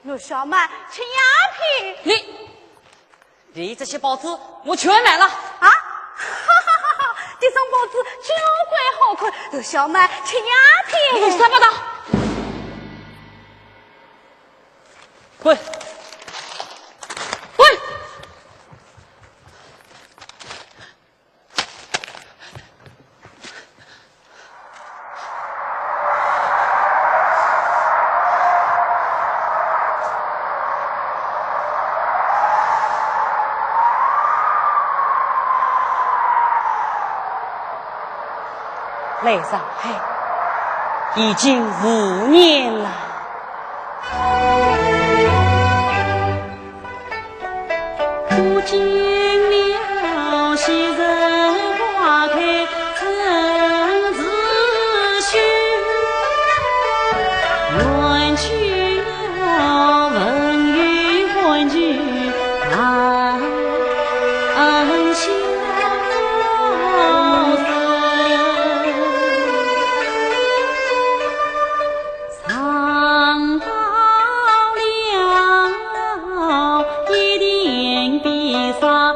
陆小曼吃鸦片。你 你这些报纸我全买了。啊？哈哈哈哈！这种报纸交关好看，陆小曼吃鸦片。你什么的？滚！滚！ 来上海已经五年了。 尝到了，一定比上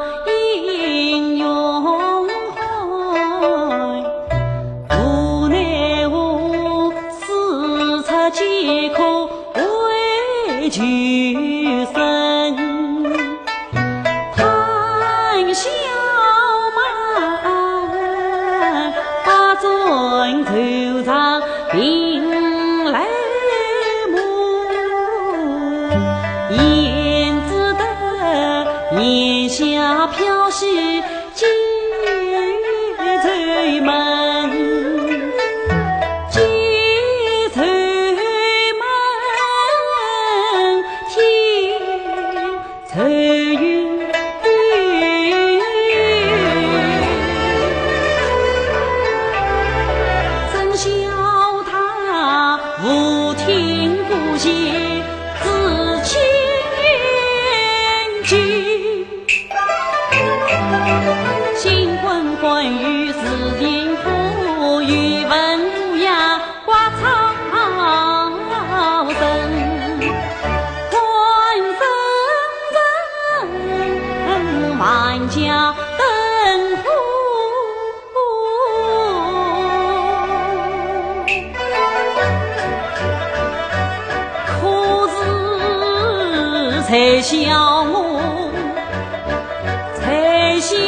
在笑我，在笑我。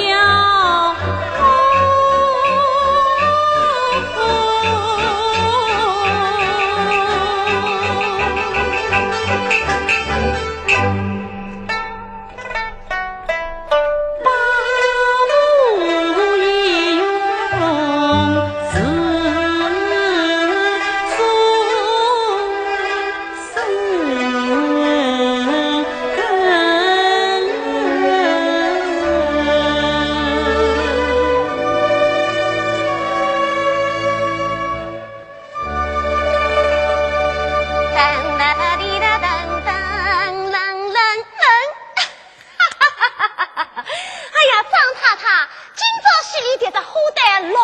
哎呀，张太太，今朝戏里迭只花旦老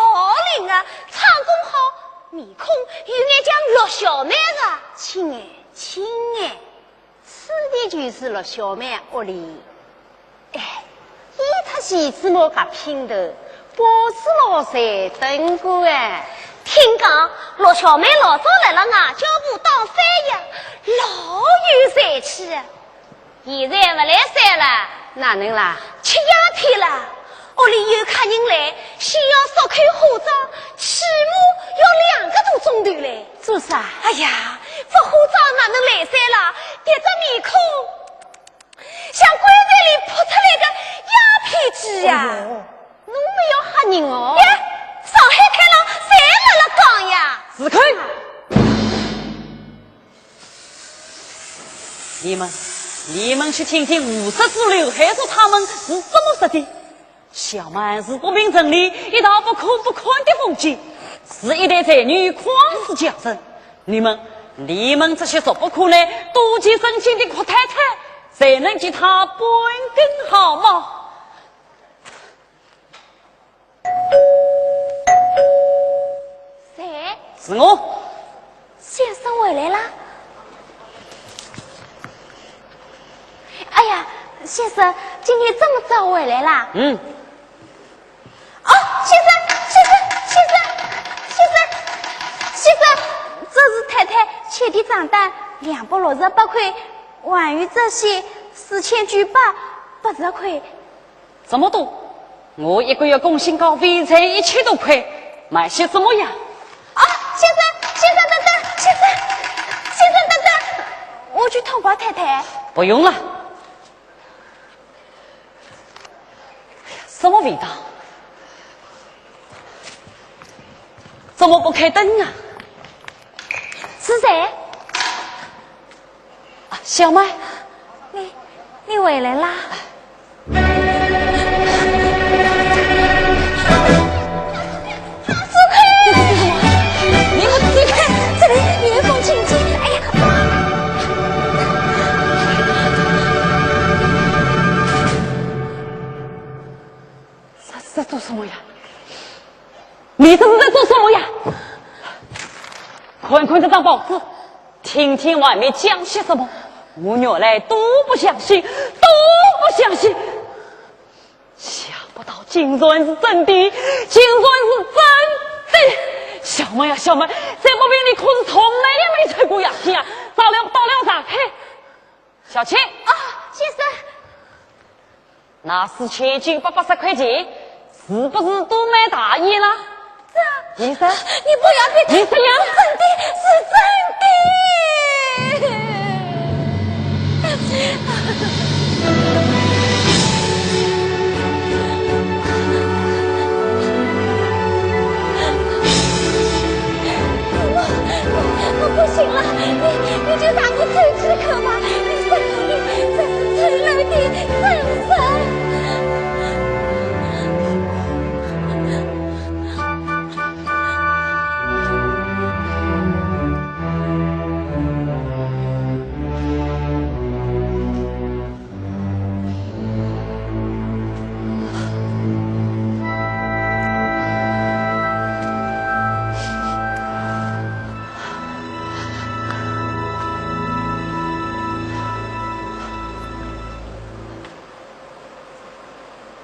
灵啊，唱功好，面孔有眼像陆小曼啊。亲哎，亲哎，此地就是陆小曼屋里。哎，伊搭徐志摩搿姘头，不知老谁等过哎。听讲，陆小曼老早辣辣外交部当翻译，老有才气啊。 现在勿来三了。哪能啦？吃夜天了，屋里有客人来，先要烧口火灶，起码要两个多钟头嘞。做啥？哎呀，勿火灶哪能来三啦？迭只面孔，像棺材里扑出来个鸦片鸡呀！哦哟，侬勿要吓人哦。哎，上海滩浪侪辣辣讲呀。住口！ 你们，你们去听听吴十四、刘海粟他们是怎么说的。小曼是北平城里一道不可不看的风景，是一代才女，旷世佳人。你们，你们这些俗不可耐、妒忌成性的阔太太，才能给她半根汗毛。 谁？是我。先生回来啦？哎呀，先生，今天这么早回来啦？嗯。哦，先生，先生，先生，先生，先生，这是太太欠的账单，两百六十八块，还有这些四千九百八十块。 这么多？我一个月工薪稿费才一千多块，买些什么呀？啊，先生，先生等等，先生，先生等等，我去通报太太。不用了。什么味道？怎么不开灯啊？是谁？ 啊，小曼。你，你回来啦？走开！你们走开！这里有一封请柬。哎呀！这是在做什么呀？你这是在做什么呀？看看这张报纸， 听听外面讲些什么，我原来都不相信，都不相信。想不到竟然是真的，竟然是真的！小曼呀，小曼，在北平你可是从来也没抽过鸦片啊！到了，到了，打开。小倩。啊，先生。 那四千九百八十块钱，是不是都买大烟了？这，医生，你不要别，你这样，真的，是真的。我，我不行了，你，你就让我抽几口吧，你身体真是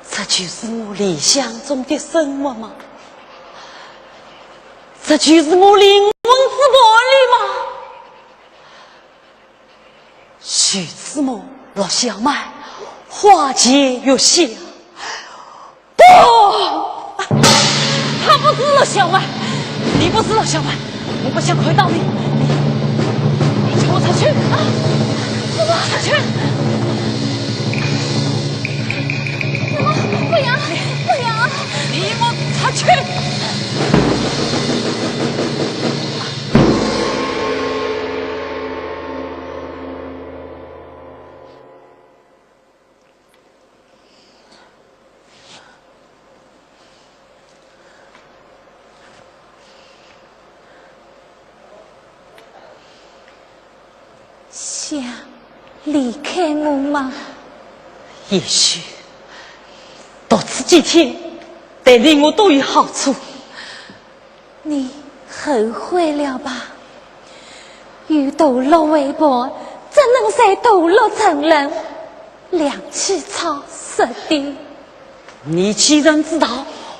这就是我理想中的生活吗？这就是我灵魂之伴侣吗？徐志摩，陆小曼，花前月下。不，她不是陆小曼，你不是陆小曼，我不想看到你，你，你给我出去啊！出去！不要，不要！你给我出去！ 想离开我吗？也许，多吃几天，对你我都有好处。你后悔了吧？与杜洛为伴，怎能再堕落沉沦？两栖草食的。 你既然知道，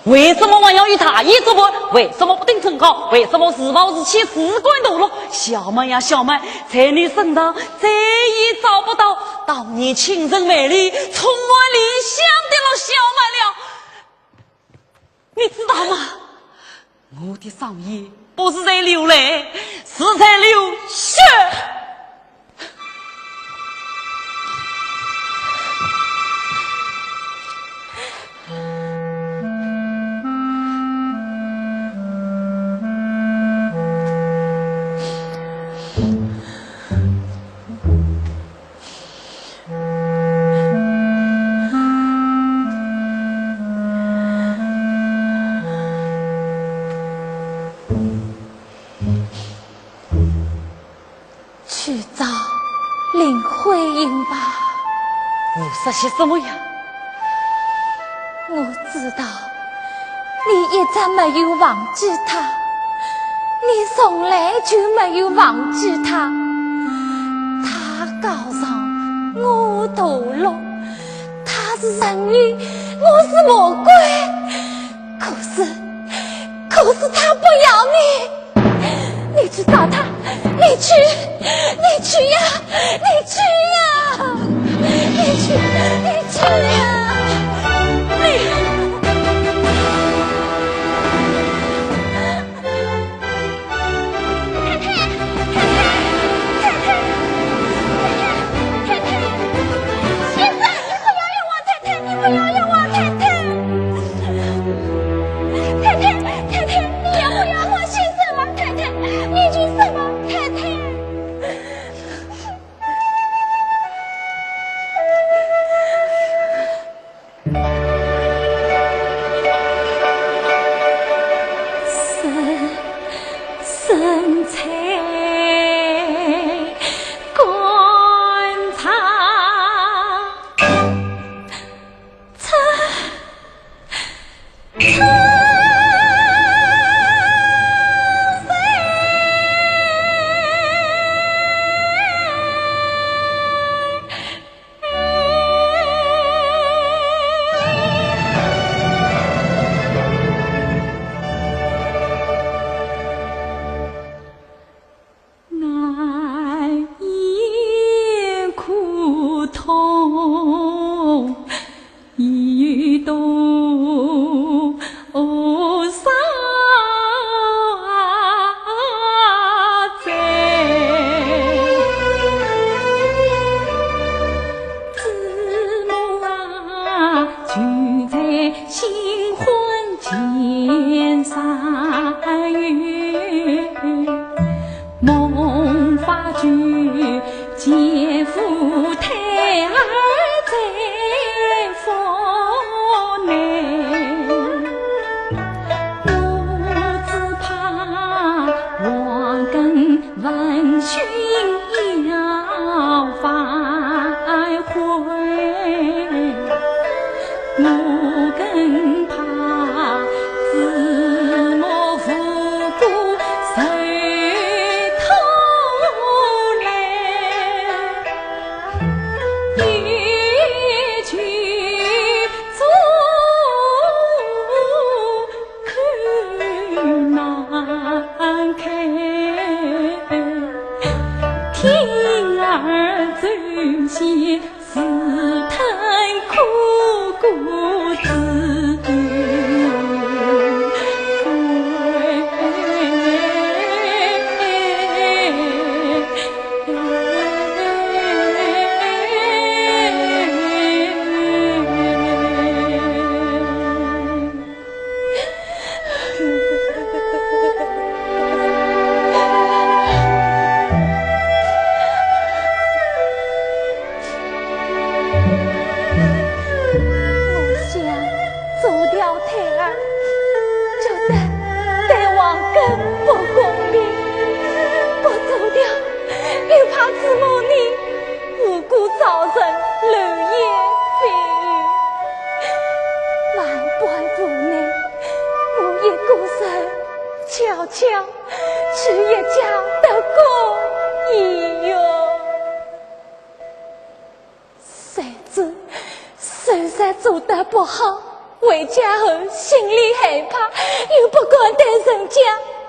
为什么还要与他一直玩？为什么不听劝告？为什么自暴自弃、自甘堕落？小曼呀，小曼，在你身上再也找不到当年情深为你、充满理想的陆小曼了。你知道吗？ 我的双眼不是在流泪，是在流血。 去找林徽因吧。你说些什么呀？我知道你一直没有忘记她，你从来就没有忘记她。她告状，我堕落，她是神女，我是魔鬼。可是，可是她不要你。 你去找她，你去，你去呀，你去呀，你去，你去呀，你。太太，太太，太太，太太，太太，先生，你不要冤枉太太，你不要冤枉太太。 太太，太太，你也不要我先生了，太太，你去什么，太太？身，身在官场。 难掩苦痛，已多少载。子母啊，就在新婚前三月。 梦花酒，见夫胎儿在腹内。我只怕黄更闻讯要反悔。 我更怕子母无辜受拖累，一句做口难开，铤而走险。觉得对王根不公平，不做掉，又怕子木你无辜造成流言蜚语。万般无奈，我一个人悄悄 取一家的公益哟。谁知，虽然做得不好，回家后心里害怕，又不敢对人讲，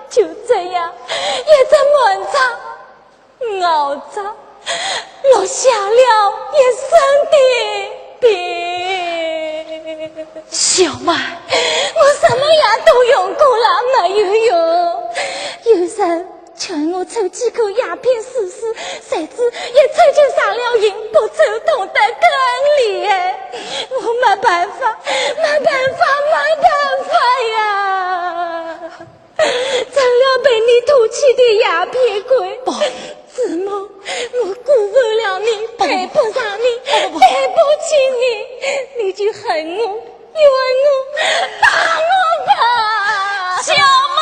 就这样一直瞒着，熬着，落下了一身的病。小曼，我什么药都用过了，没有用。有人 劝我抽几口鸦片试试，谁知一抽就上了瘾，不抽痛得更厉害。我没办法，没办法，没办法呀！成了被你唾弃的鸦片鬼。不，子木，我辜负了你，配不上你，不，不，不。对不起你，你就恨我、怨我、打我吧。小曼！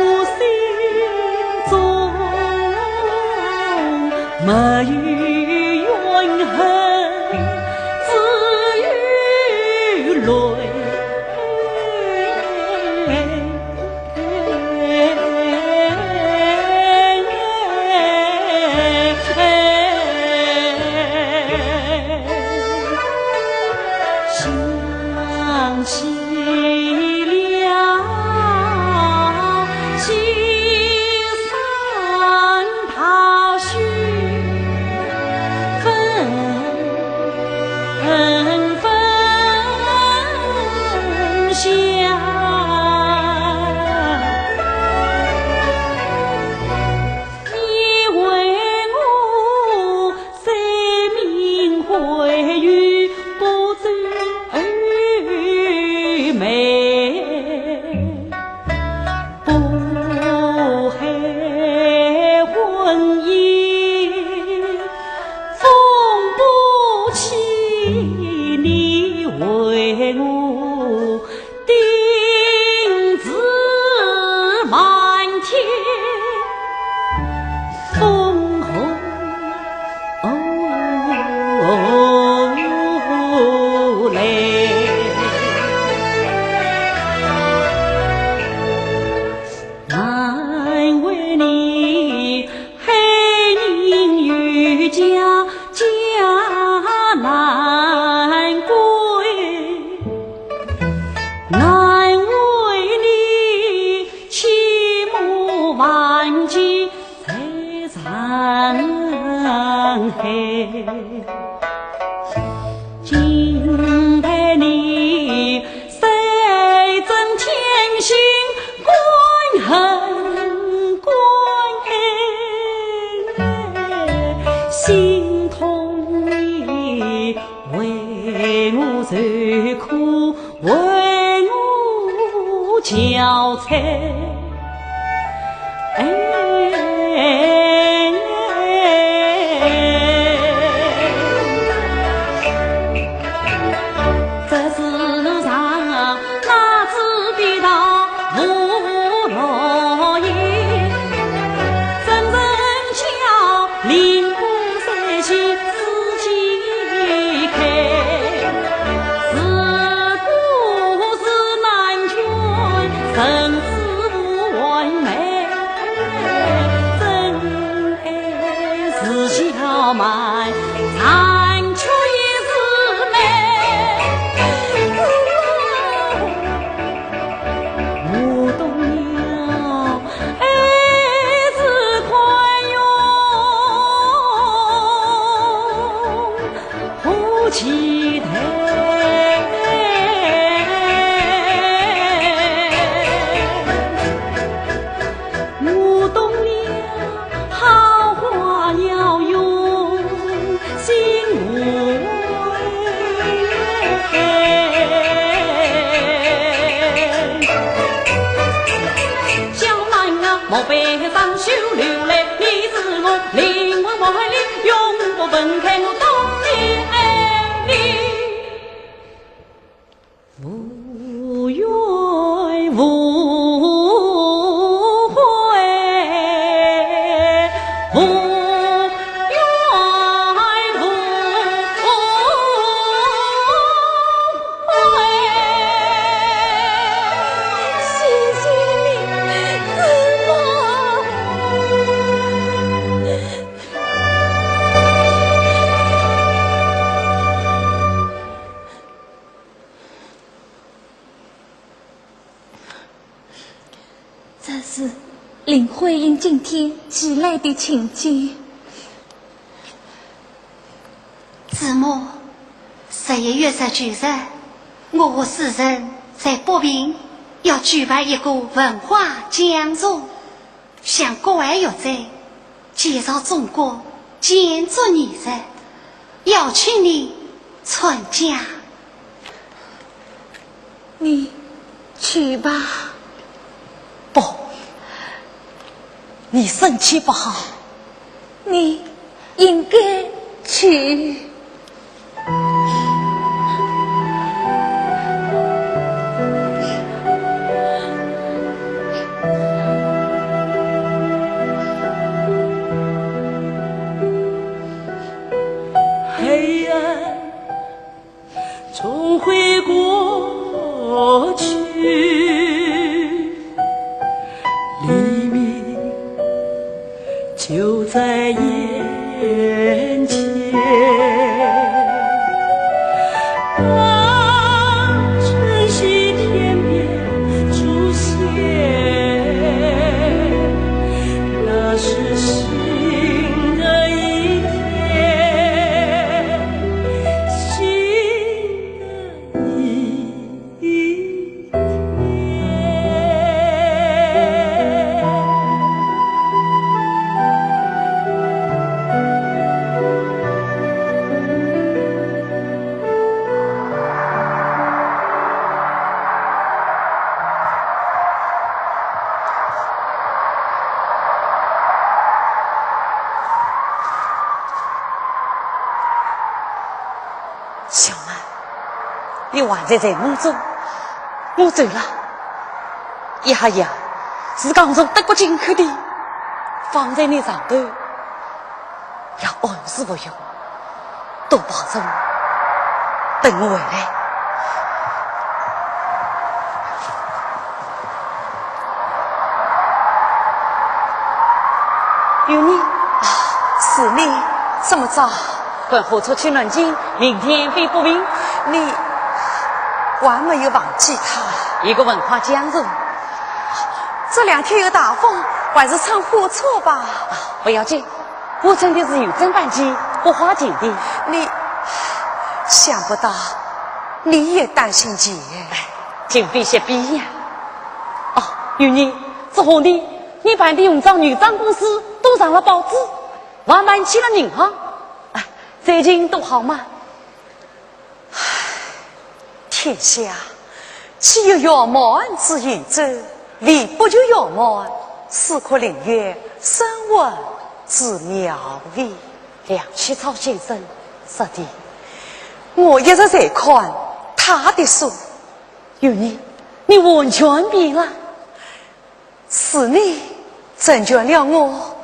我心中没有怨恨，只有泪。想起 了青山大雪纷纷下。 你为我生命归于孤舟而眠，不悔婚姻风不起，你为我 丁字满天风红泪。难为你 害人有家家难归，难为你妻母万计在残害。今待你 谁真天心关恨关爱，心痛你为我受苦，为我憔悴。 哎，这世上哪知地道无路也，怎忍教灵官三气自己开？自古是男权，人之无期待。我懂了，好话要用心怀。江南啊，莫悲伤，休流泪，你是我灵魂爱恋，永不分开，我懂你爱你。 无怨无悔，无怨无悔。谢谢你，子墨。 这是林徽因今天寄来的请柬。子墨，十一月十九日，我和世人在北平要举办一个文化讲座，向国外学者 介绍中国建筑艺术，邀请你参加。你去吧。不，你身体不好。你应该去。 黑暗终会过去，黎明 就在眼前。当晨曦天边出现，那是新的一天，新的一 小曼，你还在睡梦中？我走了。一哈呀，是刚从德国进口的，放在你床头，要按时服用，多保重，等我回来。 有你？啊，是你，这么早？赶火车去南京，明天飞北平。你还没有忘记他？一个文化讲座。这两天有大风，还是乘火车吧。啊，不要紧，我乘的是邮政班机，不花钱的。你，想不到你也担心钱。哎，今非昔比呀。 哦，有你，这红的，你办的用照女装公司都上了报纸，还办起了银行。哎，最近都好吗？唉，天下岂有圆满之有者，唯不求圆满，是可宁愿生活之妙矣。梁启超先生说的。我一直在看他的书。 有你，你完全变了。是你成全了我，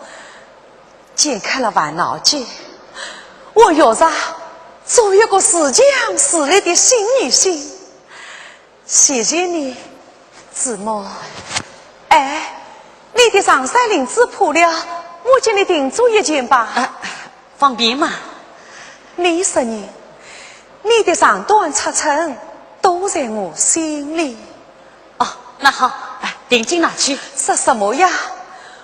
解开了烦恼结。我学着做一个自强自立的新女性。谢谢你，子墨。哎，你的长衫领子破了，我给你订做一件吧。啊， 方便吗？你说呢？你的长短尺寸都在我心里。哦，那好，哎，定金拿去。说什么呀？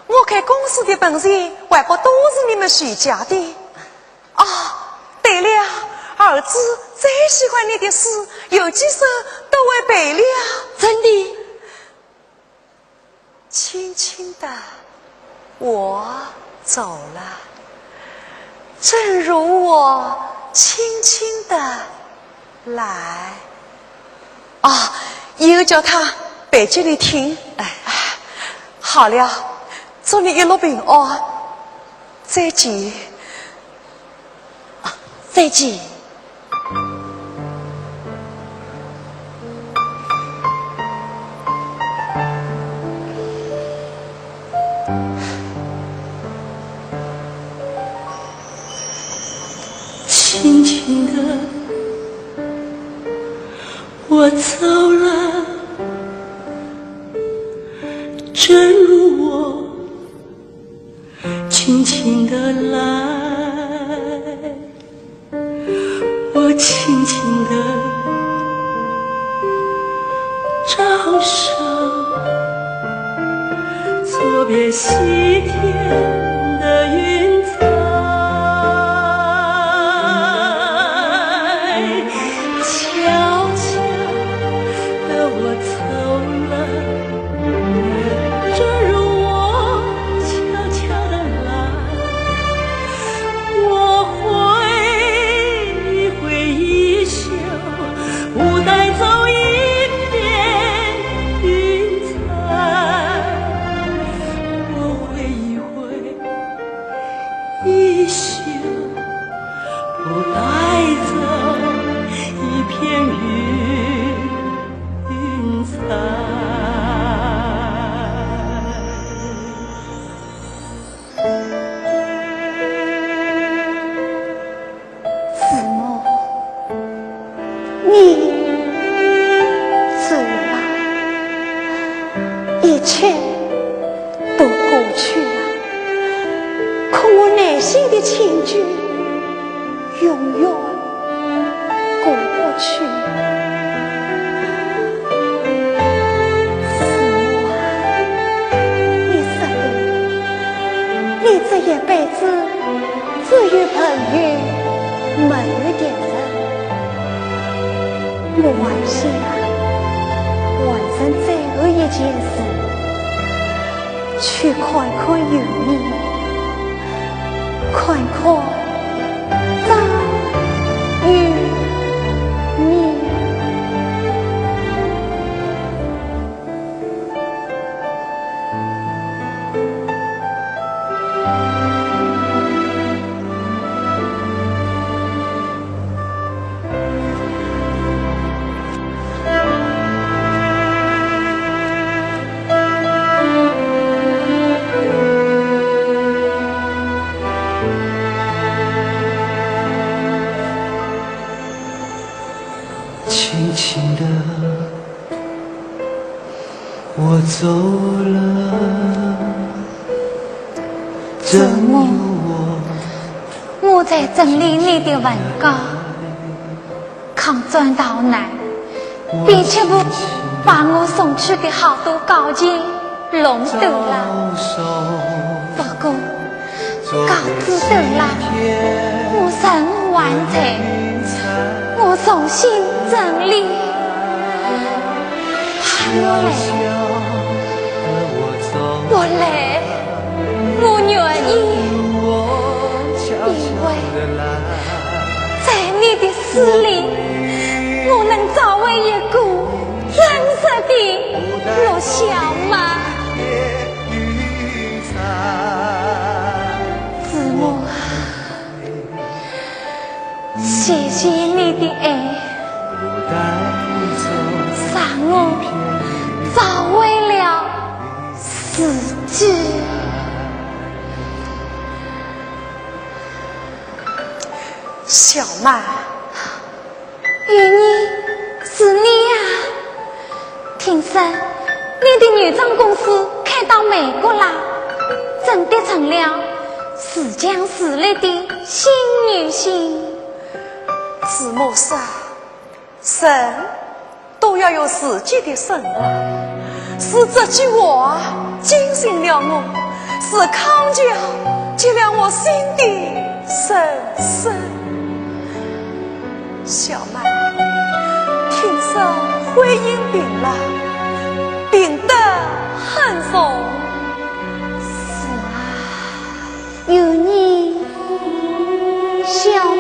我开公司的本钱还不都是你们徐家的？哦，对了，儿子最喜欢你的诗，有几首都会背了。真的？轻轻地，我走了，正如我轻轻地来。啊，以后叫他背给你听。哎，好了，祝你一路平安，再见。啊，再见。轻轻地，我走了，正如我轻轻地来。 我轻轻地招手，作别西天的云彩，悄悄地我走了，正如我悄悄地来。 我挥一挥衣袖，不带走一片云彩。我挥一挥衣袖，不带走一片云彩。 子墨，你走了，一切都过去了，可我内心的情绪 永远过不去。子墨啊，你说的，你这一辈子只有朋友，没有敌人。我还想完成最后一件事， 去看看有你，看看张有你。 轻轻地，我走了，子墨，我在整理你的文稿，抗战逃难，并且把我送去的好多稿件弄丢了。不过， 稿子丢了，我任务完成，我重新整理。我来，我来，我愿意，因为在你的诗里，我能找回一个真实的陆小曼。 子墨啊，谢谢你的爱，让我找回了自己。小曼， 玉儿，是你呀？听说你的女装公司开到美国啦，真的成了时装时代的新女性。子墨说，人都要有自己的生活，是这句话惊醒了我，是康桥给了我新的人生。小曼，听说慧英病了，病得很重。是啊，有你，小